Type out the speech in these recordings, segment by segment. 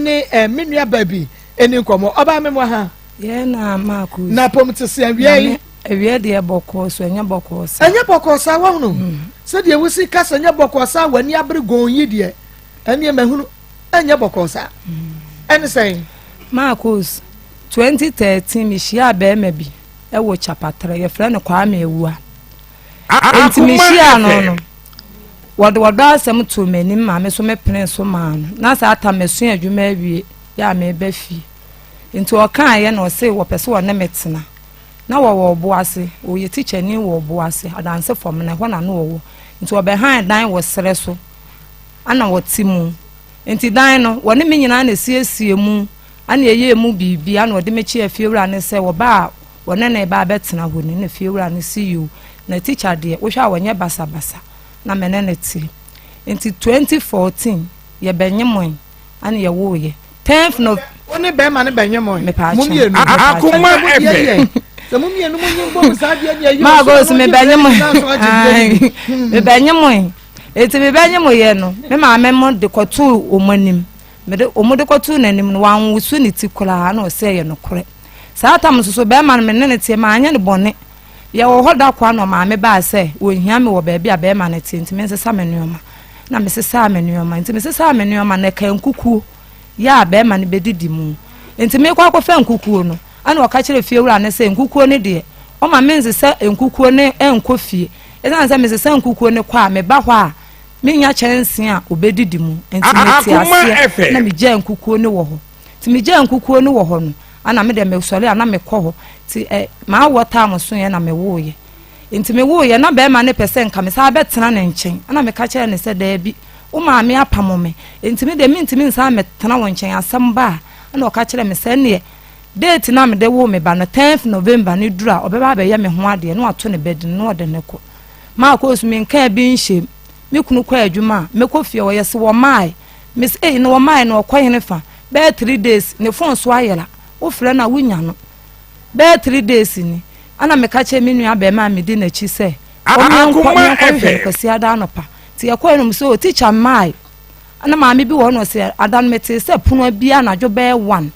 ne eh, me nua baa bi ɛni nkɔmmɔ. Ɔbaa me mo ha. Yɛn na Marcus. Na pom te se awia yi. Awia deɛ bɔkɔɔ so ɛnyɛ bɔkɔɔ saa. Ɛnyɛ bɔkɔɔ saa wahunu. Mm. Sɛdeɛ wosi kasa ɛnyɛ bɔkɔɔ saa w'ani abere gɔn yi deɛ ɛneɛ mahunu ɛnyɛ bɔkɔɔ saa. Mm. Ɛne sɛn? Marcus, 2013 mehyiaa bɛrima bi ɛwɔ Kyapatre yɛfrɛ no Kwame Awua. Enti mehyiaa no no wɔde wɔdɔ asɛm too m'anim ma me so mepene so maa no. Na saa tam masua adwuma awie yɛ a meba fie. Nti ɔkaeɛ na ɔse wɔpɛ sɛ ɔne me tena. Na wɔwɔ ɔbo ase, ɔyɛ tikyani wɔ ɔbo ase, Adanse fam no, ɛhɔ na na ɔwɔ. Nti ɔbɛhan dan wɔ serɛ so, ana ɔte mu. Nti dan no, wɔne me nyinaa na ɛsiesie mu, ana ɛyɛɛ mu biribi, ana ɔde me kyeɛ fiewura no sɛ wɔba a wɔne no reba abɛtena hɔ ni, na fiewura no se yoo, na tikya deɛ, wohwɛ a ɔnyɛ basabasa, na me ne no te. Nti 2014 yɛbɛnyemoe. Ɛna yɛwoo yɛ. Tenth no. Wo ne bɛrima no bɛnyɛ mo. Mo mmienu. Akoma ɛfɛ. Sɛ mo mmienu mo nyi mbom saa deɛ deɛ yi. Maa gosi mi bɛnyɛ mo. Mi bɛnyɛ mo. Eti mi bɛnyɛ mo yɛ no. Me maame mo de kɔtoo wɔn anim. Me de wɔn de kɔtoo n'anim no wanwoso ne ti koraa na ɔsɛ yɛ nokorɛ. Saa tam nso so bɛrima no me ne ne teɛ maa nyɛ ne bɔne. Yɛwɔ hɔ da koa na ɔmaame baa sɛ wɔhia me wɔ baabi a bɛrima no teɛ nti me nsesa me nneɛma. Na mesesaa me nneɛma. Nti mesesaa me nneɛma na ɛkaa nkukuo yɛ a bɛrima no bɛdidi mu. Nti merekɔ akɔfa nkukuo no, ɛna ɔka kyerɛɛ fiewura no sɛ nkukuo no deɛ, ɔma mensesa nkukuo no nkɔ fie. Ɛsiane sɛ mesesa nkukuo no kɔ a, meba hɔ a, mennya kyɛnsee a ɔbɛdidi mu. Nti mete aseɛ na megyaa nkukuo no wɔ hɔ. Nti megyaa nkukuo no wɔ hɔ no, ɛna me deɛ mesɔre a na mekɔ hɔ. Nti ɛ, m'awoɔ time soeɛ na mewoeɛ. Enti mewoeɛ na barima no pɛ sɛ nka mesan bɛtena ne nkyɛn. Ɛnna meka kyerɛɛ no sɛ, Daabi, wo maame apamo me, enti me deɛ mentumi nsan mmɛtena wo nkyɛn. Asɛm ba a, ɛnna ɔka kyerɛɛ me sɛ, ɛnneɛ date no a mede woo me ba no, tenth November no duru a, ɔbɛba abɛyɛ me ho adeɛ na wato ne ba din na ɔde no kɔ. Maakɔ so menkaa bi nhyɛm. Me kunu kɔ adwuma a, mɛkɔ fie hɔ, yɛse wɔmaae. Mese, ei, na wɔmaae no ɔkɔ henefa? Bɛyɛ 3 days, ne phone so ayera. Wofrɛ no a, wonya no. Bɛyɛ 3 days ni, ɛna meka kyerɛɛ me nua bɛrima a medi n'akyi sɛ ɔmmɛnkɔ Akoma yɛnkɔhwehwɛ no FM. Kwasiada anɔpa. Nti yɛkɔɛ no sɛ o tikya mmae. Ɛna maame bi wɔ hɔ na ɔsɛ ada no metee sɛ pono bi anadwo bɛyɛ 1.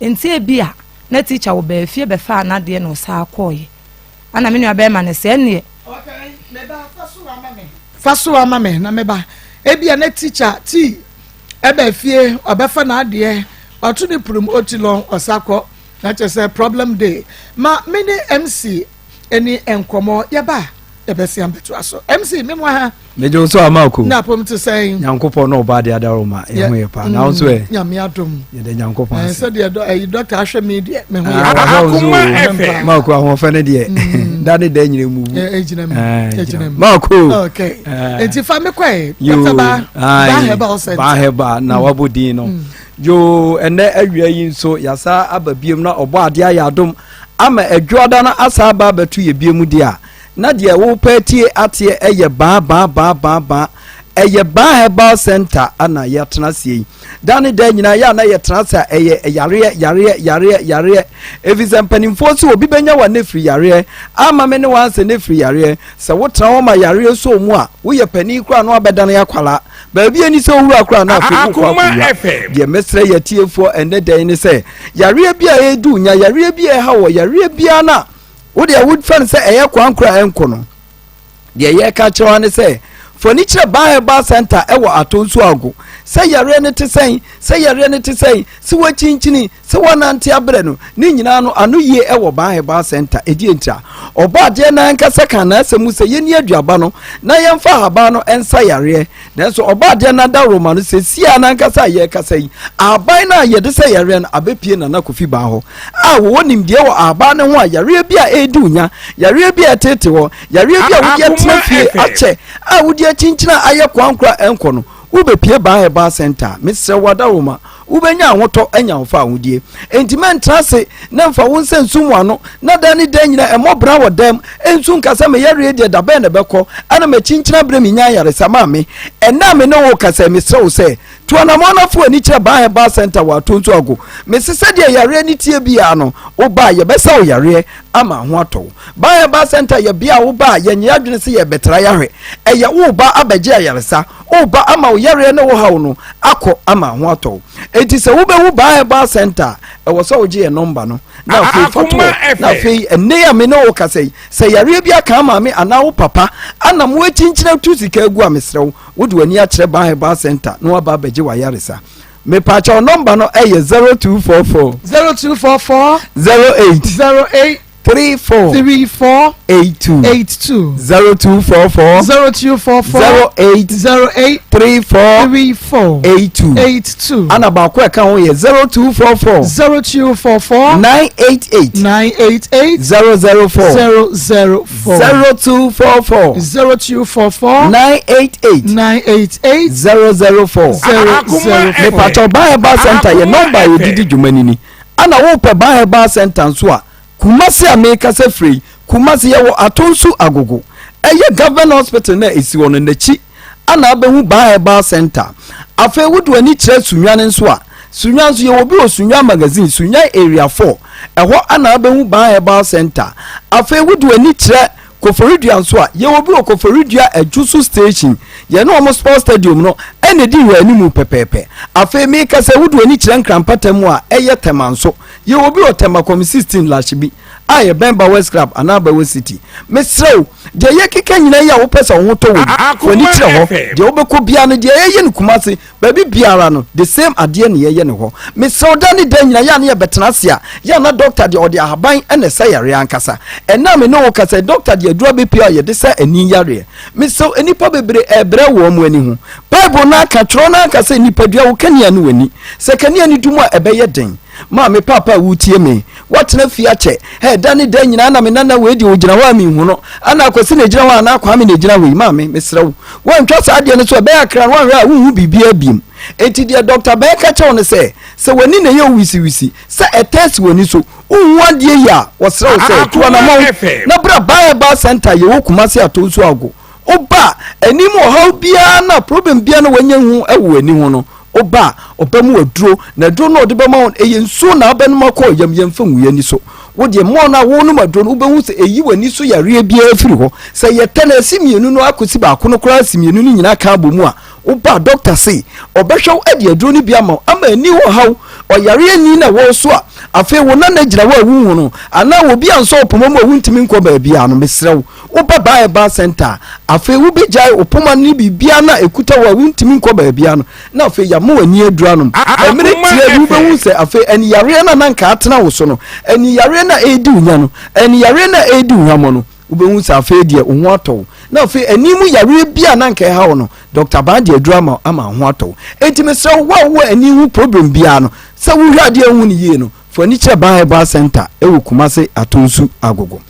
Nti ebi a na tikya wɔ baa fie bɛfaa n'adeɛ na ɔsaa kɔɔeɛ. Ɛna me nua bɛrima no sɛ ɛneɛ Okay, meba fa so ama me. Fa so ama me na meba. Ebia na teacher tea ɛbɛ fie ɔbɛfa n'adeɛ ɔto ne purum oti lɔn ɔsa kɔ na kyerɛ sɛ problem day ma me ne MC ɛni nkɔmɔ yɛba a yɛbɛsi ambɛtoa so MC me mo ha. Megye wo so ama ko. Na apom te sɛn. Nyankopɔn na ɔba de adaroma ɛho yɛ paa. Na wo nso ɛ. Nyame adom. Yɛda Nyankopɔn ase. Sɛdeɛ dɔ ɛyi dɔkta ahwɛ mi deɛ me ho yɛ. Akoma FM. Maako ahoɔfɛ no deɛ. Da ne da nyina mu wu. Egyina mu. Egyina mu. Maako. Okay. Nti fa me kɔ ɛ. Dɔkta ba. Ba Herbal Center. Ba Herbal na wabɔ din no. Yoo ɛnɛ awia yi nso yasa aba biem na ɔbɔ adeɛ ayɛ adom ama adwoada no asa aba abɛto yɛ biem deɛ a na deɛ wopɛ atie ateɛ ɛyɛ baa baa baa baa baa ɛyɛ baa herbal center ana yɛatena aseɛ yi da ne da nyinaa yɛ a na yɛtena ase a ɛyɛ yareɛ yareɛ yareɛ yareɛ ɛfiri sɛ mpanimfoɔ sɛ obi bɛnya wa ne firi yareɛ ama me ne wansɛ ne firi yareɛ sɛ wotena hɔ ma yareɛ sɔ mu a woyɛ panin koraa na wabɛdane akwalaa baabi ani sɛ owura koraa na afei wokɔ akowura deɛ mɛsrɛ yɛ atiefoɔ ɛnnɛ da yi ne sɛ yareɛ bi a ɛredi nya yareɛ bi a ɛha wɔ yareɛ biara no a wo deɛ wofɛ no sɛ ɛyɛ kwan koraa ɛnkɔ no deɛ yɛreka kyerɛ wa ne sɛ fani kyerɛ Ban Herbal Center ɛwɔ Atonsu Ago sɛ yareɛ no te sɛn sɛ yareɛ no te sɛn sɛ wakyinkyini sɛ wanante abrɛ no ne nyinaa no ano yie ɛwɔ Ban Herbal Center ɛdeɛ ntira ɔbɔ adeɛ no ankasa ka n'asɛm mu sɛ yɛnni aduaba no na yɛmfa ahaban no nsa yareɛ nanso ɔbɔ adeɛ no adaworoma no sɛ sia no ankasa a yɛrekasa yi ahaban no a yɛde sɛ yareɛ no abɛpie Nana Kofi Baa hɔ a wɔwɔ nimdeɛ wɔ ahaban no ho a yareɛ bi a ɛredi wo nya yareɛ bi a ɛtete hɔ yareɛ bi a wode atena fie akyɛ a wode akyinkyina ayɛ koankora ɛnkɔ no wobɛpie Baa Herbal Center a mesrɛ wo adaworoma wobɛnya ahotɔ anya wo fa ahodie enti mɛntra ase na mfa wo nsa nsu mu ano na da ne da nyina ɛmmɔ bra wɔ dɛm nsu nka sɛ meyareɛ deɛ da bɛn na ɛbɛkɔ ɛna makyinkyina berɛ menya ayaresa maa me ɛnna a me ne wo kasa mesrɛ wo sɛ Tu anammɔn na fa w'ani kyerɛ Ban Herbal Centre wɔ Atonsu Ago. Mese sɛdeɛ yareɛ no teɛ biara no, woba a yɛbɛsa wo yareɛ ama ho atɔ wo. Ban Herbal Centre yɛ bea a woba a yɛnyɛ adwene sɛ yɛrebɛtra yɛahwɛ. Ɛyɛ woreba abɛgye ayaresa, woreba ama wo yareɛ ne wo haw no akɔ ama ho atɔ wo. Enti sɛ wobɛhu Ban Herbal Centre a, ɛwɔ sɛ wogye yɛn nɔmba no na afei fa to hɔ. Na afei ɛnnɛ yi a me ne wo rekasa yi, sɛ yareɛ bi aka maame anaa wo papa ana mo akyinkyini atu sika agu a, mesrɛ wo, wode w'ani akyerɛ Ban Herbal Centre na waba abɛgye w'ayaresa. Mepaakyɛw nɔmba no ɛyɛ 0244. 0244. 08. 08. 34. 34. 82. 82. 0244. 0244. 08. 08. 34. 34. 82. 82. Ana baako a ɛka ho yɛ 0244. 0244. 988. 988. 004. 004. 0244. 0244. 988. 988. 004. 004. Mepatɔ Ban Herbal Center yɛ nɔmba a yɛde di dwuma ni ni. Ana wopɛ Ban Herbal Center nso a, Kumasi a merekasa firi yi, Kumasi yɛwɔ Atonsu Agogo. Ɛyɛ Government Hospital no a ɛsi hɔ no n'akyi ana abɛhu Ban Herbal Center. Afei wode w'ani kyerɛ Sunyani nso a, Sunyani nso yɛwɔ bi wɔ Sunyani Magazine, Sunyani Area 4. Ɛhɔ ana abɛhu Ban Herbal Center. Afei wode w'ani kyerɛ Koforidua nso a, yɛwɔ bi wɔ Koforidua Adwoso Station. Yɛne wɔn Sports Stadium no na ɛdi nhwɛanimu pɛpɛɛpɛ. Afei merekasa yi, wode w'ani kyerɛ Nkran mpatamu a ɛyɛ Tema nso, Yɛwɔ bi wɔ Tema Kɔm 16 Lashibi a yɛbɛn Bawes Club anaa Bawes City. Mesrɛ wo, deɛ yɛkeka nyinaa yi a wopɛ sɛ wo ho tɔ wɔ yi, fa w'ani kyerɛ hɔ. Deɛ wobɛkɔ biara no, deɛ yɛyɛ no Kumasi, baabi biara no, the same adeɛ na yɛyɛ no hɔ. Mesrɛ wo, da ne da nyinaa, yɛ a na yɛbɛtena ase a, yɛ a na dɔkta deɛ ɔde ahaban na ɛsa yareɛ ankasa. Ɛnnɛ a me ne wo kasa yi, dɔkta de aduro abɛpue a yɛde sa ani yareɛ. Mesrɛ wo, nnipa bebree ɛrebrɛ wɔn ani ho. Bible no aka, twerɛ no aka sɛ, Nipadua, wo kanea ne w'ani. Sɛ kanea no dum a, ɛbɛyɛ den. Maame, paapa a woretie me, woatena fie akyɛ. Hɛ, da ne da nyinaa na me nana wei deɛ ɔgyina hɔ a menhu no. Ana Akwasi na ɛgyina hɔ anaa Kwame na ɛgyina hɔ yi? Maame, mesrɛ wo, woantwa saa adeɛ no so a, ɛbɛyɛ akra no, woanhwɛ a wonhu biribiara biom. Enti deɛ Dɔkta Bɛɛ ka kyerɛ wo ne sɛ, sɛ w'ani na ɛyɛ wo wisiwisi, sɛ ɛtɛ si w'ani so, wonhu adeɛ yie a, wɔsrɛ wo sɛ, tu anammɔn na bra Baa Herbal Centre a yɛwɔ Kumasi Atonsu Ago. Woba a, anim ɔhaw biara na problem biara na wanya hu wɔ w'ani ho no, woba a, ɔbɛma wo aduro, na aduro no a ɔde bɛma wo no, ɛyɛ nsuo na wobɛnom akɔ yam, yɛmfa ngu yɛn ani so. Wo deɛ, mmoa no a wonom aduro no, wobɛhu sɛ ɛyi w'ani so yareɛ biara firi hɔ. Sɛ yɛtɛ no asi mmienu no akɔsi baako no koraa asi mmienu no nyinaa ka abɔ mu a, woba a, dɔkta se ɔbɛhwɛ wo de aduro no bi ama wo ama ani hɔ haw, ɔyareɛ ni na ɛwɔ wo so a, afei wo nana gyina hɔ a wonhu no, anaa obi ansɔ wo poma mu a wontumi nkɔ baabiara no, mesrɛ wo, Woba Bible Center a, afei wobɛgyae wo poma no ne biribiara no a ɛkuta wo a wontumi nkɔ baabiara no, na afei yɛama w'ani aduru anom. Mmerɛ tiaa bi wobɛhu sɛ afei aniyareɛ no a na anka atena wo so no, aniyareɛ no a ɛredi wo nya no, aniyareɛ no a ɛredi wo hwammɔ no, wobɛhu sɛ afei deɛ wo ho atɔ wo. Na afei ani mu yareɛ bi a na anka ɛha wo no, Dɔkta Ban de aduru ama wo ama wo ho atɔ wo. Enti mesrɛ wo, wo a wowɔ ani ho problem biara no, sɛ wohwɛ adeɛ a wohu no yie no, Fa w'ani kyerɛ Ban Herbal Centre wɔ Kumasi Atonsu Agogo.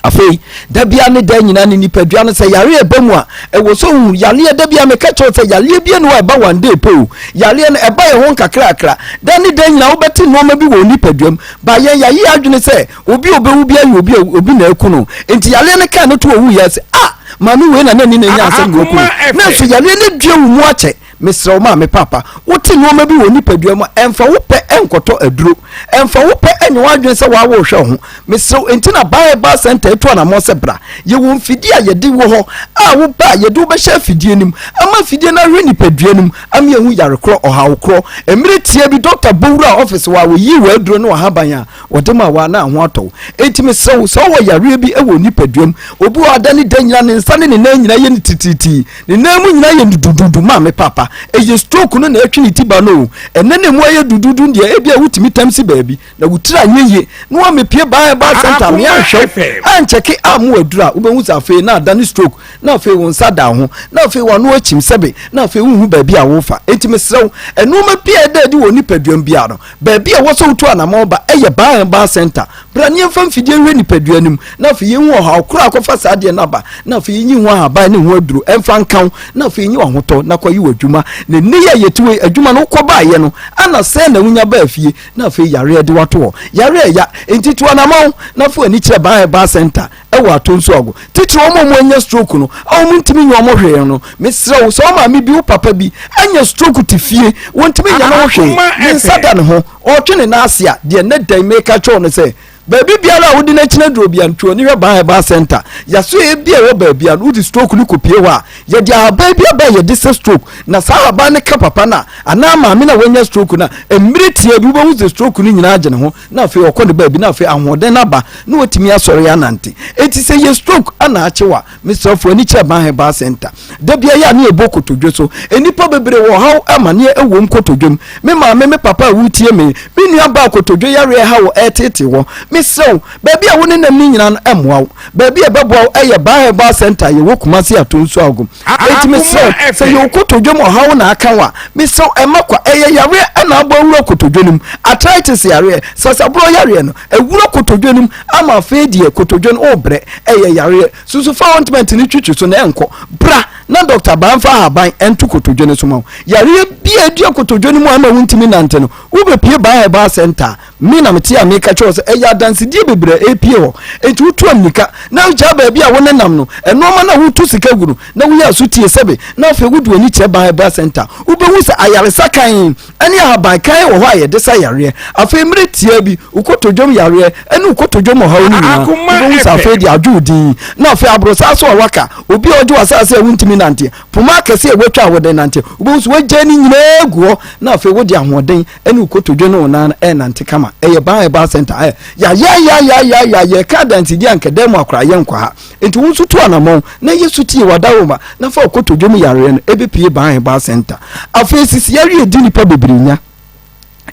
Afei, da bia ne da nyinaa ne nipadua no sɛ yareɛ ɛba mu a, ɛwɔ sɛ ohu yareɛ. Da bia meka kyerɛ sɛ yareɛ bi ne hɔ a ɛba one day pɛ o. Yareɛ no ɛba yɛ ho nkakrakra. Da ne da nyinaa wobɛte nneɛma bi wɔ nipadua mu. Ba yɛn yɛayɛ adwene sɛ obi a ɔbɛwu bi ayɛ obi a obi na aku no. Nti yareɛ no kaa no to owu yɛ sɛ ah maame wei na n'ani na anya asɛm na waku no. Nanso yareɛ no dua wo mu akyɛ. Mesrɛ wo maame paapa, wote nneɛma bi wɔ nipadua mu a, ɛmfa wo pɛ nkɔtɔ aduro. Ɛmfa wo pɛ nyɛ w'adwene sɛ woa worehwɛ wo ho. Mesrɛ wo, enti na Ban Herbal Centre atu anammɔn sɛ bra. Yɛwɔ mfidie a yɛde wɔ hɔ a woba a yɛde wo bɛhyɛ afidie no mu ama afidie no ahwɛ nipadua no mu ama yɛahu yare korɔ, ɔhaw korɔ. Mmerɛ tiaa bi dɔkta bɔ wuraa ɔfese hɔ a ɔyii w'aduro ne w'ahaban a wɔde ma wo a na ho atɔ wo. Enti mesrɛ wo, sɛ wowɔ yareɛ bi wɔ nipadua mu, obi wɔ hɔ a da ne da nyinaa ne nsa ne ne nan nyinaa yɛ no titiritii, Ne nan mu nyinaa yɛ no duduudu maame paapa ɛyɛ stroke no na ɛtwe ne ti ba no o ɛnɛ na emu ayɛ duduudu deɛ ebi a wotumi tam si baabi na wo tiri anyɛ yie na wamepie baa ɛbaa center me anhwɛ wo ankyɛke ammo aduru a wobɛhu sɛ afei na adane stroke na afei wo nsa da ho na afei wano akyim sɛbe na afei wonhu baabi a wofa enti mesrɛ wo nneɛma bi a ɛda adi wɔ nipaduam biara no baabi a ɛwɔ sɛ wotu anamɔn ba ɛyɛ baa ɛbaa center Bra na yɛmfa mfidie nhwɛ nipadua no mu, na afei yɛnhu ɔhaw korɔ a akɔfa saa adeɛ no aba, na afei yɛnyi ho ahaban ne ho aduro mfa nka wo, na afei yɛnyi w'ahotɔ na kɔyɛ w'adwuma. dwuma. Na nnɛ yi a yɛte hɔ yi, adwuma no wokɔ baeɛ no, ana sɛn na wonya baa fie na afei yareɛ de wo ato hɔ? Yareɛ ɛya, enti tu anamɔn na fa w'ani kyerɛ Ban Herbal Centre wɔ Atonsuago. Titiriw wɔn a wɔanya stroke no a wɔntumi nyɛ wɔn hwee no, mesrɛ wo, sɛ wo maame bi, wo papa bi anya stroke te fie, wɔntumi nyɛ ne ho hwee, ne nsa da ne ho, ɔretwe ne nan ase a, deɛ nnɛ da yi meka kyerɛ wo no sɛ, Baabi biara a wode no akyina duro bia no, twe w'ani hwɛ Ban Herbal Center. Yasoɛ bi a ɛwɔ baabi a no, wode stroke no kɔpie hɔ a, yɛde ahaban bi aba a yɛde sɛ stroke. Na saa ahaban no ka papa no a, anaa maame no a wanya stroke no a, mmerɛ tiaa bi wobɛhu sɛ stroke no nyinaa agye ne ho, na afei ɔkɔ ne baabi, na afei ahoɔden no aba, na watumi asɔre anante. Enti sɛ yɛ stroke na akye wo a, Mesrɛ fa w'ani kyerɛ Ban Herbal Center. Da biara yɛ a ne yɛbɔ kotodwe so. Nnipa bebree wɔ ɔhaw amaneɛ ɛwom kotodwe mu. Me maame, me papa a woretie me, me nua baa kotodwe yareɛ ɛha wo ɛreteetee wɔ. Mesrɛ wo, baabi a wo nenam no nyinaa no ɛmmoa wo. Baabi a ɛbɛboa wo ɛyɛ Ban Herbal Center a yɛwɔ Kumasi Atonsu Agom. Enti mesrɛ wo, sɛ yɛ wo kotodwe mu ɔhaw na aka wo a, mesrɛ wo ɛmma kwa. Ɛyɛ yareɛ ɛna abɔ awura kotodwe no mu. Arthritis yareɛ, sasaborɔ yareɛ no, awura kotodwe no mu ama afei deɛ kotodwe no worebrɛ. Ɛyɛ yareɛ. Susu fa ointment no twitwi so na ɛnkɔ. Bra na dɔkta baa mfa ahaban nto kotodwe no so ma wo. Yareɛ bi a ɛdua kotodwe no mu a ɛma wontumi nnante no, wobɛpue Baa Herbal Centre a, me na mete a meka kyerɛ wo sɛ ɛyɛ adansedie bebree a ɛrepue hɔ. Enti wotu ammirika na wogyaa baabi a wonenam no, nnoɔma no a wotu sika gu no, na woyɛ aso tie sɛbe, na afei wode w'ani kyerɛ Baa Herbal Centre a, wobɛhu sɛ ayaresa kann ne ahaban kann wɔ hɔ a yɛde sa yareɛ. Afei mmerɛ tiaa bi, wo kotodwom yareɛ ne wo kotodwom ɔhaw no nyinaa, wobɛhu sɛ afei deɛ adwo wo dinn. Na afei aborosaa so a woaka, obi a ɔgye w'asase a wontumi nnanteɛ, poma akɛseɛ a woatwa a wode renanteɛ, wobɛhu sɛ woagyae ne nyinaa agu hɔ, na afei wode ahoɔden ne wo kotodwe ne wo nan renante kama. Ɛyɛ Ban Herbal Centre. Ɛ, yayayayayaya, yɛreka adansedie a anka dan mu akora yɛnkɔ ha. Enti wo nso tu anammɔn na yɛ sotie w'adaworoma na fa wo kotodwe mu yareɛ no ɛbɛpue Ban Herbal Centre. Afei sisi yareɛ di nnipa bebree nya.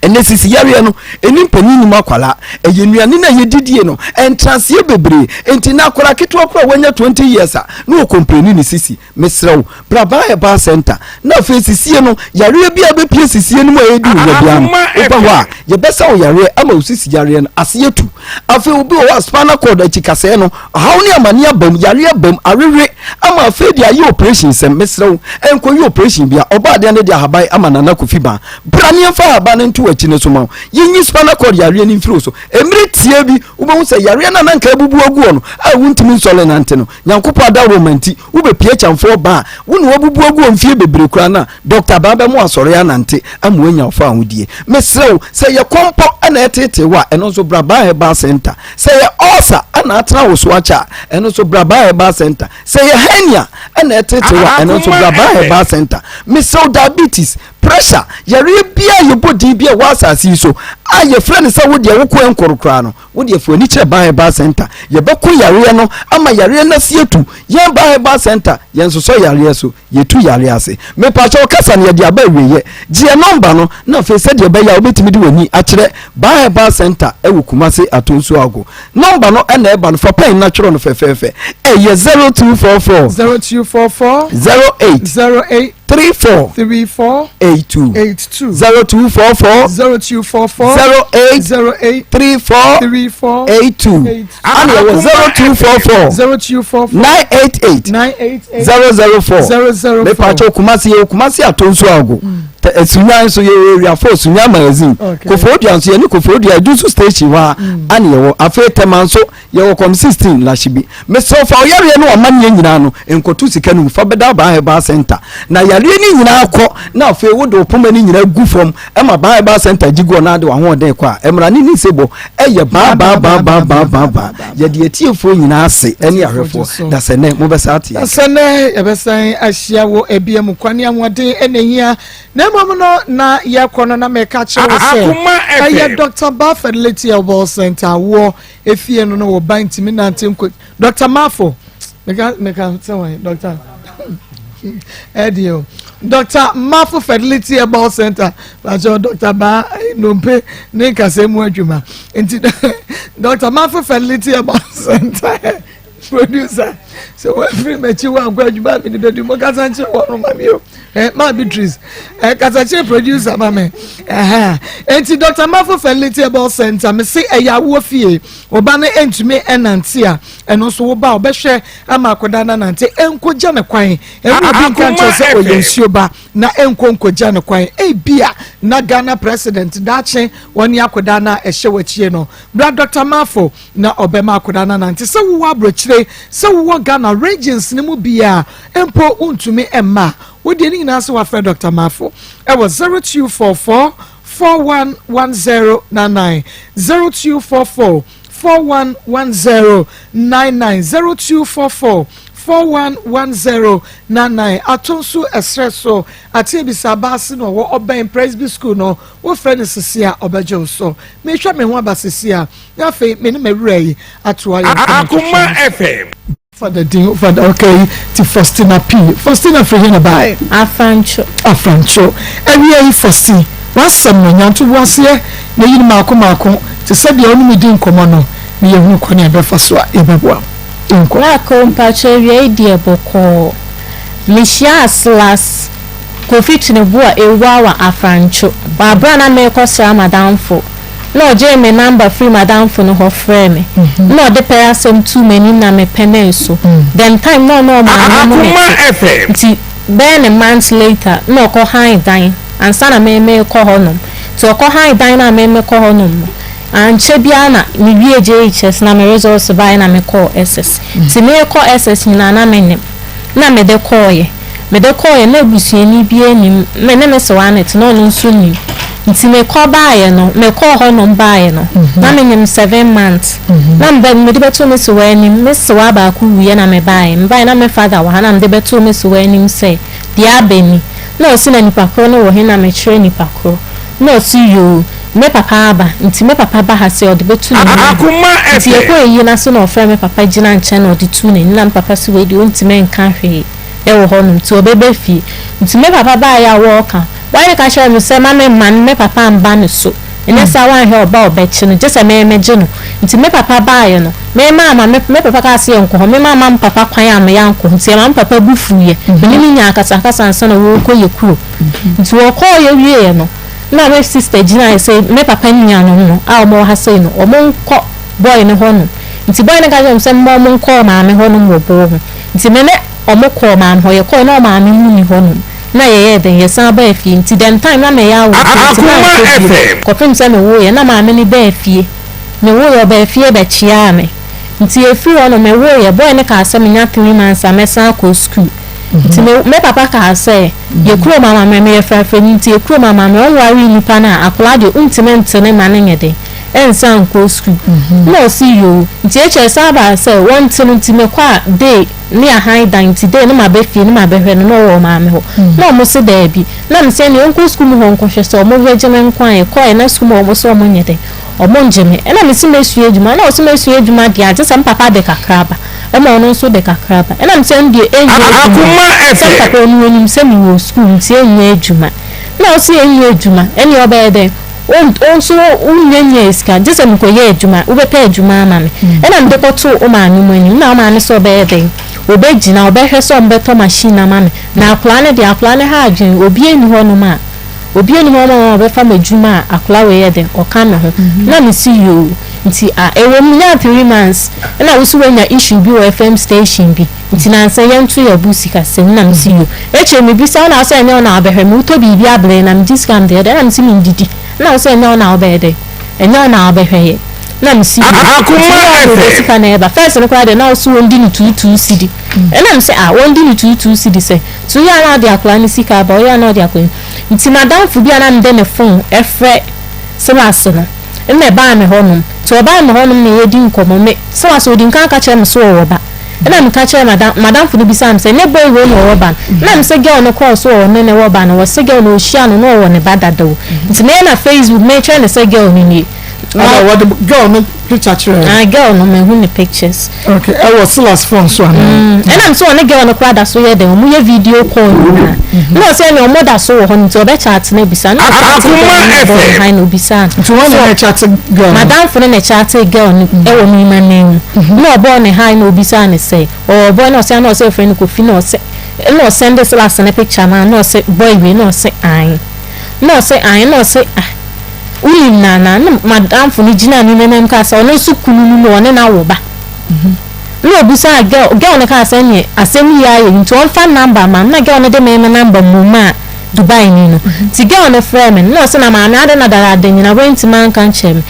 Ɛnɛ sisi yareɛ no ɛni mpanin nim akwadaa. Ɛyɛ nnuane no a yɛdidie no ɛntraseɛ bebree. Enti na akwadaa ketewa koraa a wanya 20 years a na ɔkɔmpleni ne sisi. Mesrɛ wo, bra Ban Herbal Centre na afei sisie no, yareɛ biara bɛpue sisie no mu a ɛredi wo nya biara no, woba hɔ a, yɛbɛsa wo yareɛ ama wo sisi yareɛ no ase atu. Afei obi wɔ hɔ a spinal cord akyi kasɛɛ no, ɔhaw ne amaneɛ aba mu, yareɛ aba mu, awewe ama afei deɛ ayɛ operation sɛm. Mesrɛ wo, nkɔyɛ operation bia. Ɔbɔadeɛ no de ahaban ama Nana Kofi Baa. Bra ne yɛmfa ahaban no nto w'akyi no so ma wo. Yɛnyi spinal cord yareɛ no mfiri wo so. Mmerɛ tiaa bi, wobɛhu sɛ yareɛ no a na anka abubu agu hɔ no a wontumi nsɔre nnante no, Nyankopɔn adaworoma nti, wobɛpie Kyamfoɔ ba a, wo ne wabubu agu hɔ mfie bebree koraa no a, Dɔkta Abaa bɛma wasɔre anante ama wanya wo fawohodie. Mesrɛ wo, sɛ ɛyɛ kɔmpɔ na ɛreteetee wo a, ɛno nso bra Baa Herbal Centre. Sɛ ɛyɛ ulcer na atena wo so akyɛ a, ɛno nso bra Baa Herbal Centre. Sɛ ɛyɛ hernia na ɛreteetee wo a, ɛno nso bra Baa Herbal Centre. Mesrɛ wo, diabetes, pressure, yareɛ biara a yɛbɔ din bi a ɛwɔ asase yi so a yɛfrɛ no sɛ wo deɛ wokɔ ɛnkɔro koraa no, Wo deɛ fa w'ani kyerɛ Ban Herbal Center. Yɛbɛko yareɛ no ama yareɛ no ase atu. Yɛn Ban Herbal Center, yɛnsosɔ yareɛ so, yɛtu yareɛ ase. Mepakyɛw kasa no yɛde aba awieɛ. Gye yɛn nɔmba no na afei sɛdeɛ ɛbɛyɛ a wobɛtumi de w'ani akyerɛ Ban Herbal Center wɔ Kumasi Atonsu Ago. Nɔmba no na ɛba no, fa pɛn na twerɛ no fɛfɛɛfɛ. Ɛyɛ 0244. 0244. 08. 08. 34. 34. 82. 82. 0244. 0244. 08. 08. 34. 34. 82. Ana yɛwɔ 0244. 0244. 988. 988. 004. 004. Mepakyɛw Kumasi yɛwɔ Kumasi Atonsu Ago. Sunya nso yɛwɔ Area 4 Sunya Magazine. Okay. Koforidua nso yɛne Koforidua Adusu Station hɔ a ana yɛwɔ. Afei Tema nso Yɛwɔ kɔm 16 lahye bi. Mesrɛ wo fa wo yareɛ ne w'amanneɛ nyinaa no nkɔto sika no mu fa bɛda Baa Herbal Centre na yareɛ no nyinaa kɔ na afei wode wo poma no nyinaa gu fam ma Baa Herbal Centre gye gu hɔ na de w'ahoɔden kɔ a mmara ne ne nsebɔ yɛ baa baa baa baa baa baa baa. Yɛde atiefoɔ nyinaa ase ne ahwɛfoɔ da sɛ nnɛ mobɛsan ate yɛn nka. Da sɛ nnɛ yɛbɛsan ahyia wɔ ebia mu kwane ahoɔden na ehia Na mmom no, na yɛkɔ no na meka kyerɛ wo sɛ ɛyɛ Dr. Ba Fertility Herbal Center awoɔ efie no no wɔ ba ntumi nante nko Dr. Mafo meka meka sɛ wɔn Dr. ɛdeɛ o Dr. Mafo Fertility Herbal Center bàtɛ Dr. Ba nnompe ne nkasa mu adwuma nti Dr. Mafo Fertility Herbal Center producer. Sɛ wɔafiri m'akyi woankɔ adwuma a mede bɛdu mo kasa nkyerɛ wɔ no ma me o. Eh, ma Beatrice. Eh, kasa kyerɛ producer ma me. Eh, enti Dr. Mafo Fertility Herbal Center me se ɛyɛ awoɔ fie. Ɔba no ntumi ɛnante a, ɛno nso wo ba ɔbɛhwɛ ama akɔda no anante. Ɛnkɔgya ne kwan. Ɛmu obi nka nkyerɛ sɛ ɔyɛ nsuo ba na ɛnkɔ nkɔgya ne kwan. Ebia na Ghana president daakye wɔne akɔda no a ɛhyɛ w'akyie no. Bra Dr. Mafo na ɔbɛma akwadaa no anante. Sɛ wowɔ aburokyire, sɛ wowɔ Ghana regions no mu biara mpo wontumi mma a, wo deɛ ne nyinaa sɛ wafrɛ Dr. Mafo ɛwɔ 0244 411099 0244 411099 0244 411099 ato nso ɛserɛ so ate ebisa abaase na ɔwɔ ɔbɛn Presby School no wofrɛ no sisi a ɔbɛgye wo so mehwɛ me ho aba sisi a Na afei me ne m'awura yi atoa yɛn nkɔmmɔ Akoma FM. Fada din fada okay ti Faustina P Faustina firi he na bae? Afrancho. Afrancho. Awia yi Fausti, w'asɛm no nya ntoboaseɛ na yi no maako maako te sɛ deɛ wo ne me di nkɔmmɔ no na yɛhunu kwan a yɛbɛfa so a yɛbɛboa wo. Yɛnkɔ. Laako, mpakyɛ awia yi deɛ bɔkɔɔ. Mehyiaa Silas Kofi Tweneboa Awuawa Afrancho wɔ aberɛ a na merekɔsra m'adamfo. Nna ɔgyee me number firii m'adamfo no hɔ frɛɛ me. Nna ɔde pɛr asɛm too m'enyim na mepenee so. Dɛm time no nna ɔno ɔmaame no na ɔtse. Ntsi bɛyɛ ne months later nna ɔkɔ han dan ansaana me merekɔ hɔnom. Ntsi ɔkɔ han dan no a me mekɔ hɔnom no, annkyɛ biara na mewiee JHS na me results bae na mekɔɔ SS. Ntsi merekɔ SS nyina na mennyim. Nna mede kɔɔeɛ. Mede kɔeɛ na abusuani biara nnim, me ne me sewaa na ɛte na ɔno nso nnim. Nti mekɔ baeɛ no, mekɔɔ hɔnom baeɛ no, na menyem seven months. Na meba mede bɛtoo me sewaa anim, me sewaa baako wuiɛ na mebaeɛ. Mebaeɛ na me father wɔ ha na mede bɛtoo me sewaa anim sɛ deɛ aba ni. Na ɔse na nipa korɔ no wɔ he na mekyerɛ nipa korɔ. Na ɔse yoo, me papa aba nti me papa ba ha sɛ ɔde bɛto n'anim aba. Nti yɛkɔɔ ayie no ase na ɔfrɛɛ me papa gyina nkyɛn na ɔde too n'anim na me papa se wei deɛ ɔntumi nka hwee. wɔ hɔ nom nti ɔbɛba fie. Nti me papa baeɛ a wɔɔka, wayere ka kyerɛɛ me sɛ ma me mma no me papa mba ne so, nyɛ saa wanhwɛ a ɔba a ɔbɛkye no, gyesɛ me megye no. Nti me papa baeɛ no, me mamma me me papa kaa sɛ yɛnkɔ hɔ, me mamma me papa kwan amma yɛankɔ hɔ, nti ɛma me papa bo fuiɛ, me ne no nyaa akasakasa ansa na wɔɔkɔ yɛ kurom. Nti wɔkɔɔeɛ wieɛ no, na me sister gyinaeɛ sɛ me papa nuanom no a wɔwɔ ha sei no, wɔnkɔ boy no hɔ nom. Nti boy no ka kyerɛɛ me sɛ mma wɔnkɔ ɔmaame hɔ nom wɔ boo ho. Nti me ne ɔmo kɔɔ maame hɔ, yɛkɔɔe na ɔmaame mo nni hɔ nom, na yɛyɛɛ dɛn, yɛsan baa fie, nti dɛm time na mɛyɛ awofoɔ nti mankɔ bio, kɔpem sɛ me woeɛ, na maame no baa fie, me woeɛ ɔbaa fie bɛkyeaa me, nti ɛfiri hɔ no me woeɛ, boy no kaa sɛ menya three months a mɛsan akɔ school, nti me me papa kaa sɛ yɛ kurom amammerɛ, meyɛ frafrani nti yɛ kurom amammerɛ, wonwaree nipa no a akwadaa deɛ wontumi nte no mma no nyɛ dɛn, ɛnsan nkɔ sukuu. Nna ɔse yoo. Ntsi ekyir san baa sɛ wɔnntse no ntsi mekɔ a day ne ahan dan ntsi day no maba fie no mabɛhwɛ no na ɔwɔ ɔmaame hɔ. Nna ɔmo se daabi. Nna mese ɛneɛ ɔnkɔ sukuu mu hɔ nkɔhwɛ sɛ ɔmo bɛgye me nko a. Yɛkɔɔɛ na sukuu mu hɔ ɔmo se ɔmo nyɛ dɛn ɔmo ngye me. Nna mese mɛsua adwuma. Nna ɔse mɛsua adwuma deɛ a gyesɛ me papa de kakra ba ɛma ɔno nso de kakra ba. Nna mese ɛno deɛ ɛnyɛ adwuma o. Sɛ me papa ɔno ɔnim sɛ mewɔ sukuu nti ɛnyɛ adwuma. Nna ɔse ɛnyɛ adwuma ɛneɛ ɔbɛyɛ dɛn. Wo wo nso wonnya nyaa sika, gye sɛ mekɔyɛ adwuma, wobɛpɛ adwuma ama me. Ɛna mede kɔtoo wo maame mu anim, na wo maame sɛ ɔbɛyɛ dɛn? Ɔbɛgyina, ɔbɛhwɛ sɛ ɔmbɛtɔ machine ama me. Na akwadaa no deɛ, akwadaa no ha adwene, obiara nni hɔnom a, obiara nni hɔnom a ɔbɛfa m'adwuma a akwadaa wei yɛ dɛn, ɔka me ho. Na mese yoo. Nti ah, ɛwɔ mu menyaa 3 months, ɛna wo nso woanya issue bi wɔ FM station bi. Nti nansa yɛnto yɛn bo sikasɛm na mese yo. Akyire mebisa wo na wosɛ ɛnyɛ wo na wobɛhwɛ me, wotɔ biribi abrɛ na megye sika mede yɛ dɛn na mese mendidi na wosɛ ɛnyɛ wo na wobɛyɛ dɛn, ɛnyɛ wo na wobɛhwɛ yɛ na mese yo. Nti woyɛ a wode sika na ɛba. First no koraa deɛ na wose wɔndi no two two cedi ɛna mese ah wɔndi no two two cedi sɛ nti woyɛ a na wode akwadaa no sika aba, woyɛ a na wode akwadaa no. Nti madamfo bi a na mede ne phone frɛ Silas no nna ɛbaa me hɔnom. Nti ɔbaa me hɔnom na yɛredi nkɔmmɔ, me Silas ɔdi nkan ka kyerɛɛ me sɛ ɔwɔ ba. Ɛna meka kyerɛɛ madam madamfo no bisaa me sɛ ne boy wei na ɔwɔ ba no ɛna mese girl no kɔɔ so ɔne ne wɔ ba no ɔse girl no ɔhyia no na ɔwɔ ne ba dada o nti meyɛ na Facebook mekyerɛ no sɛ girl no nie. Ɛna wɔde girl no picture kyerɛ. Ah girl no mehu ne pictures. Okay ɛwɔ Silas phone so anaa. Mm ɛna nso ɔne girl no koraa da so yɛ dɛn ɔmo yɛ video call nyinaa. Mhm. Na ɔsɛ ɛne ɔmo da so wɔ hɔ no nti ɔbɛ chat no abisa na ɔchat girl no na ɔbɔ ne han na obisa no. Nti wɔn na chat girl no. Madamfo no na chat girl no ɛwɔ me ma nan mu. Na ɔbɔɔ ne han na obisa no sɛ ɔwɔ boy na ɔsɛ na ɔsɛ ɔfrɛ no Kofi na ɔsɛ ɛna ɔsɛnde Silas ne picture no a na ɔsɛ boy wei na ɔsɛ ae. Na ɔse ae, na ɔse ah wonim no anaa? Na madamfo no gyinaa ne nanam kaa sɛ ɔno nso kunu no no ɔne no awo ba. Na obisaa girl, girl no kaa sɛ ɛneɛ asɛm yi ayɛ nti ɔmfa number ma no, na girl no de me me number mmom maa Dubai ni no. Nti girl no frɛɛ me no, na ɔse na maame adɛn na dadaada nyina woantumi anka ankyerɛ me?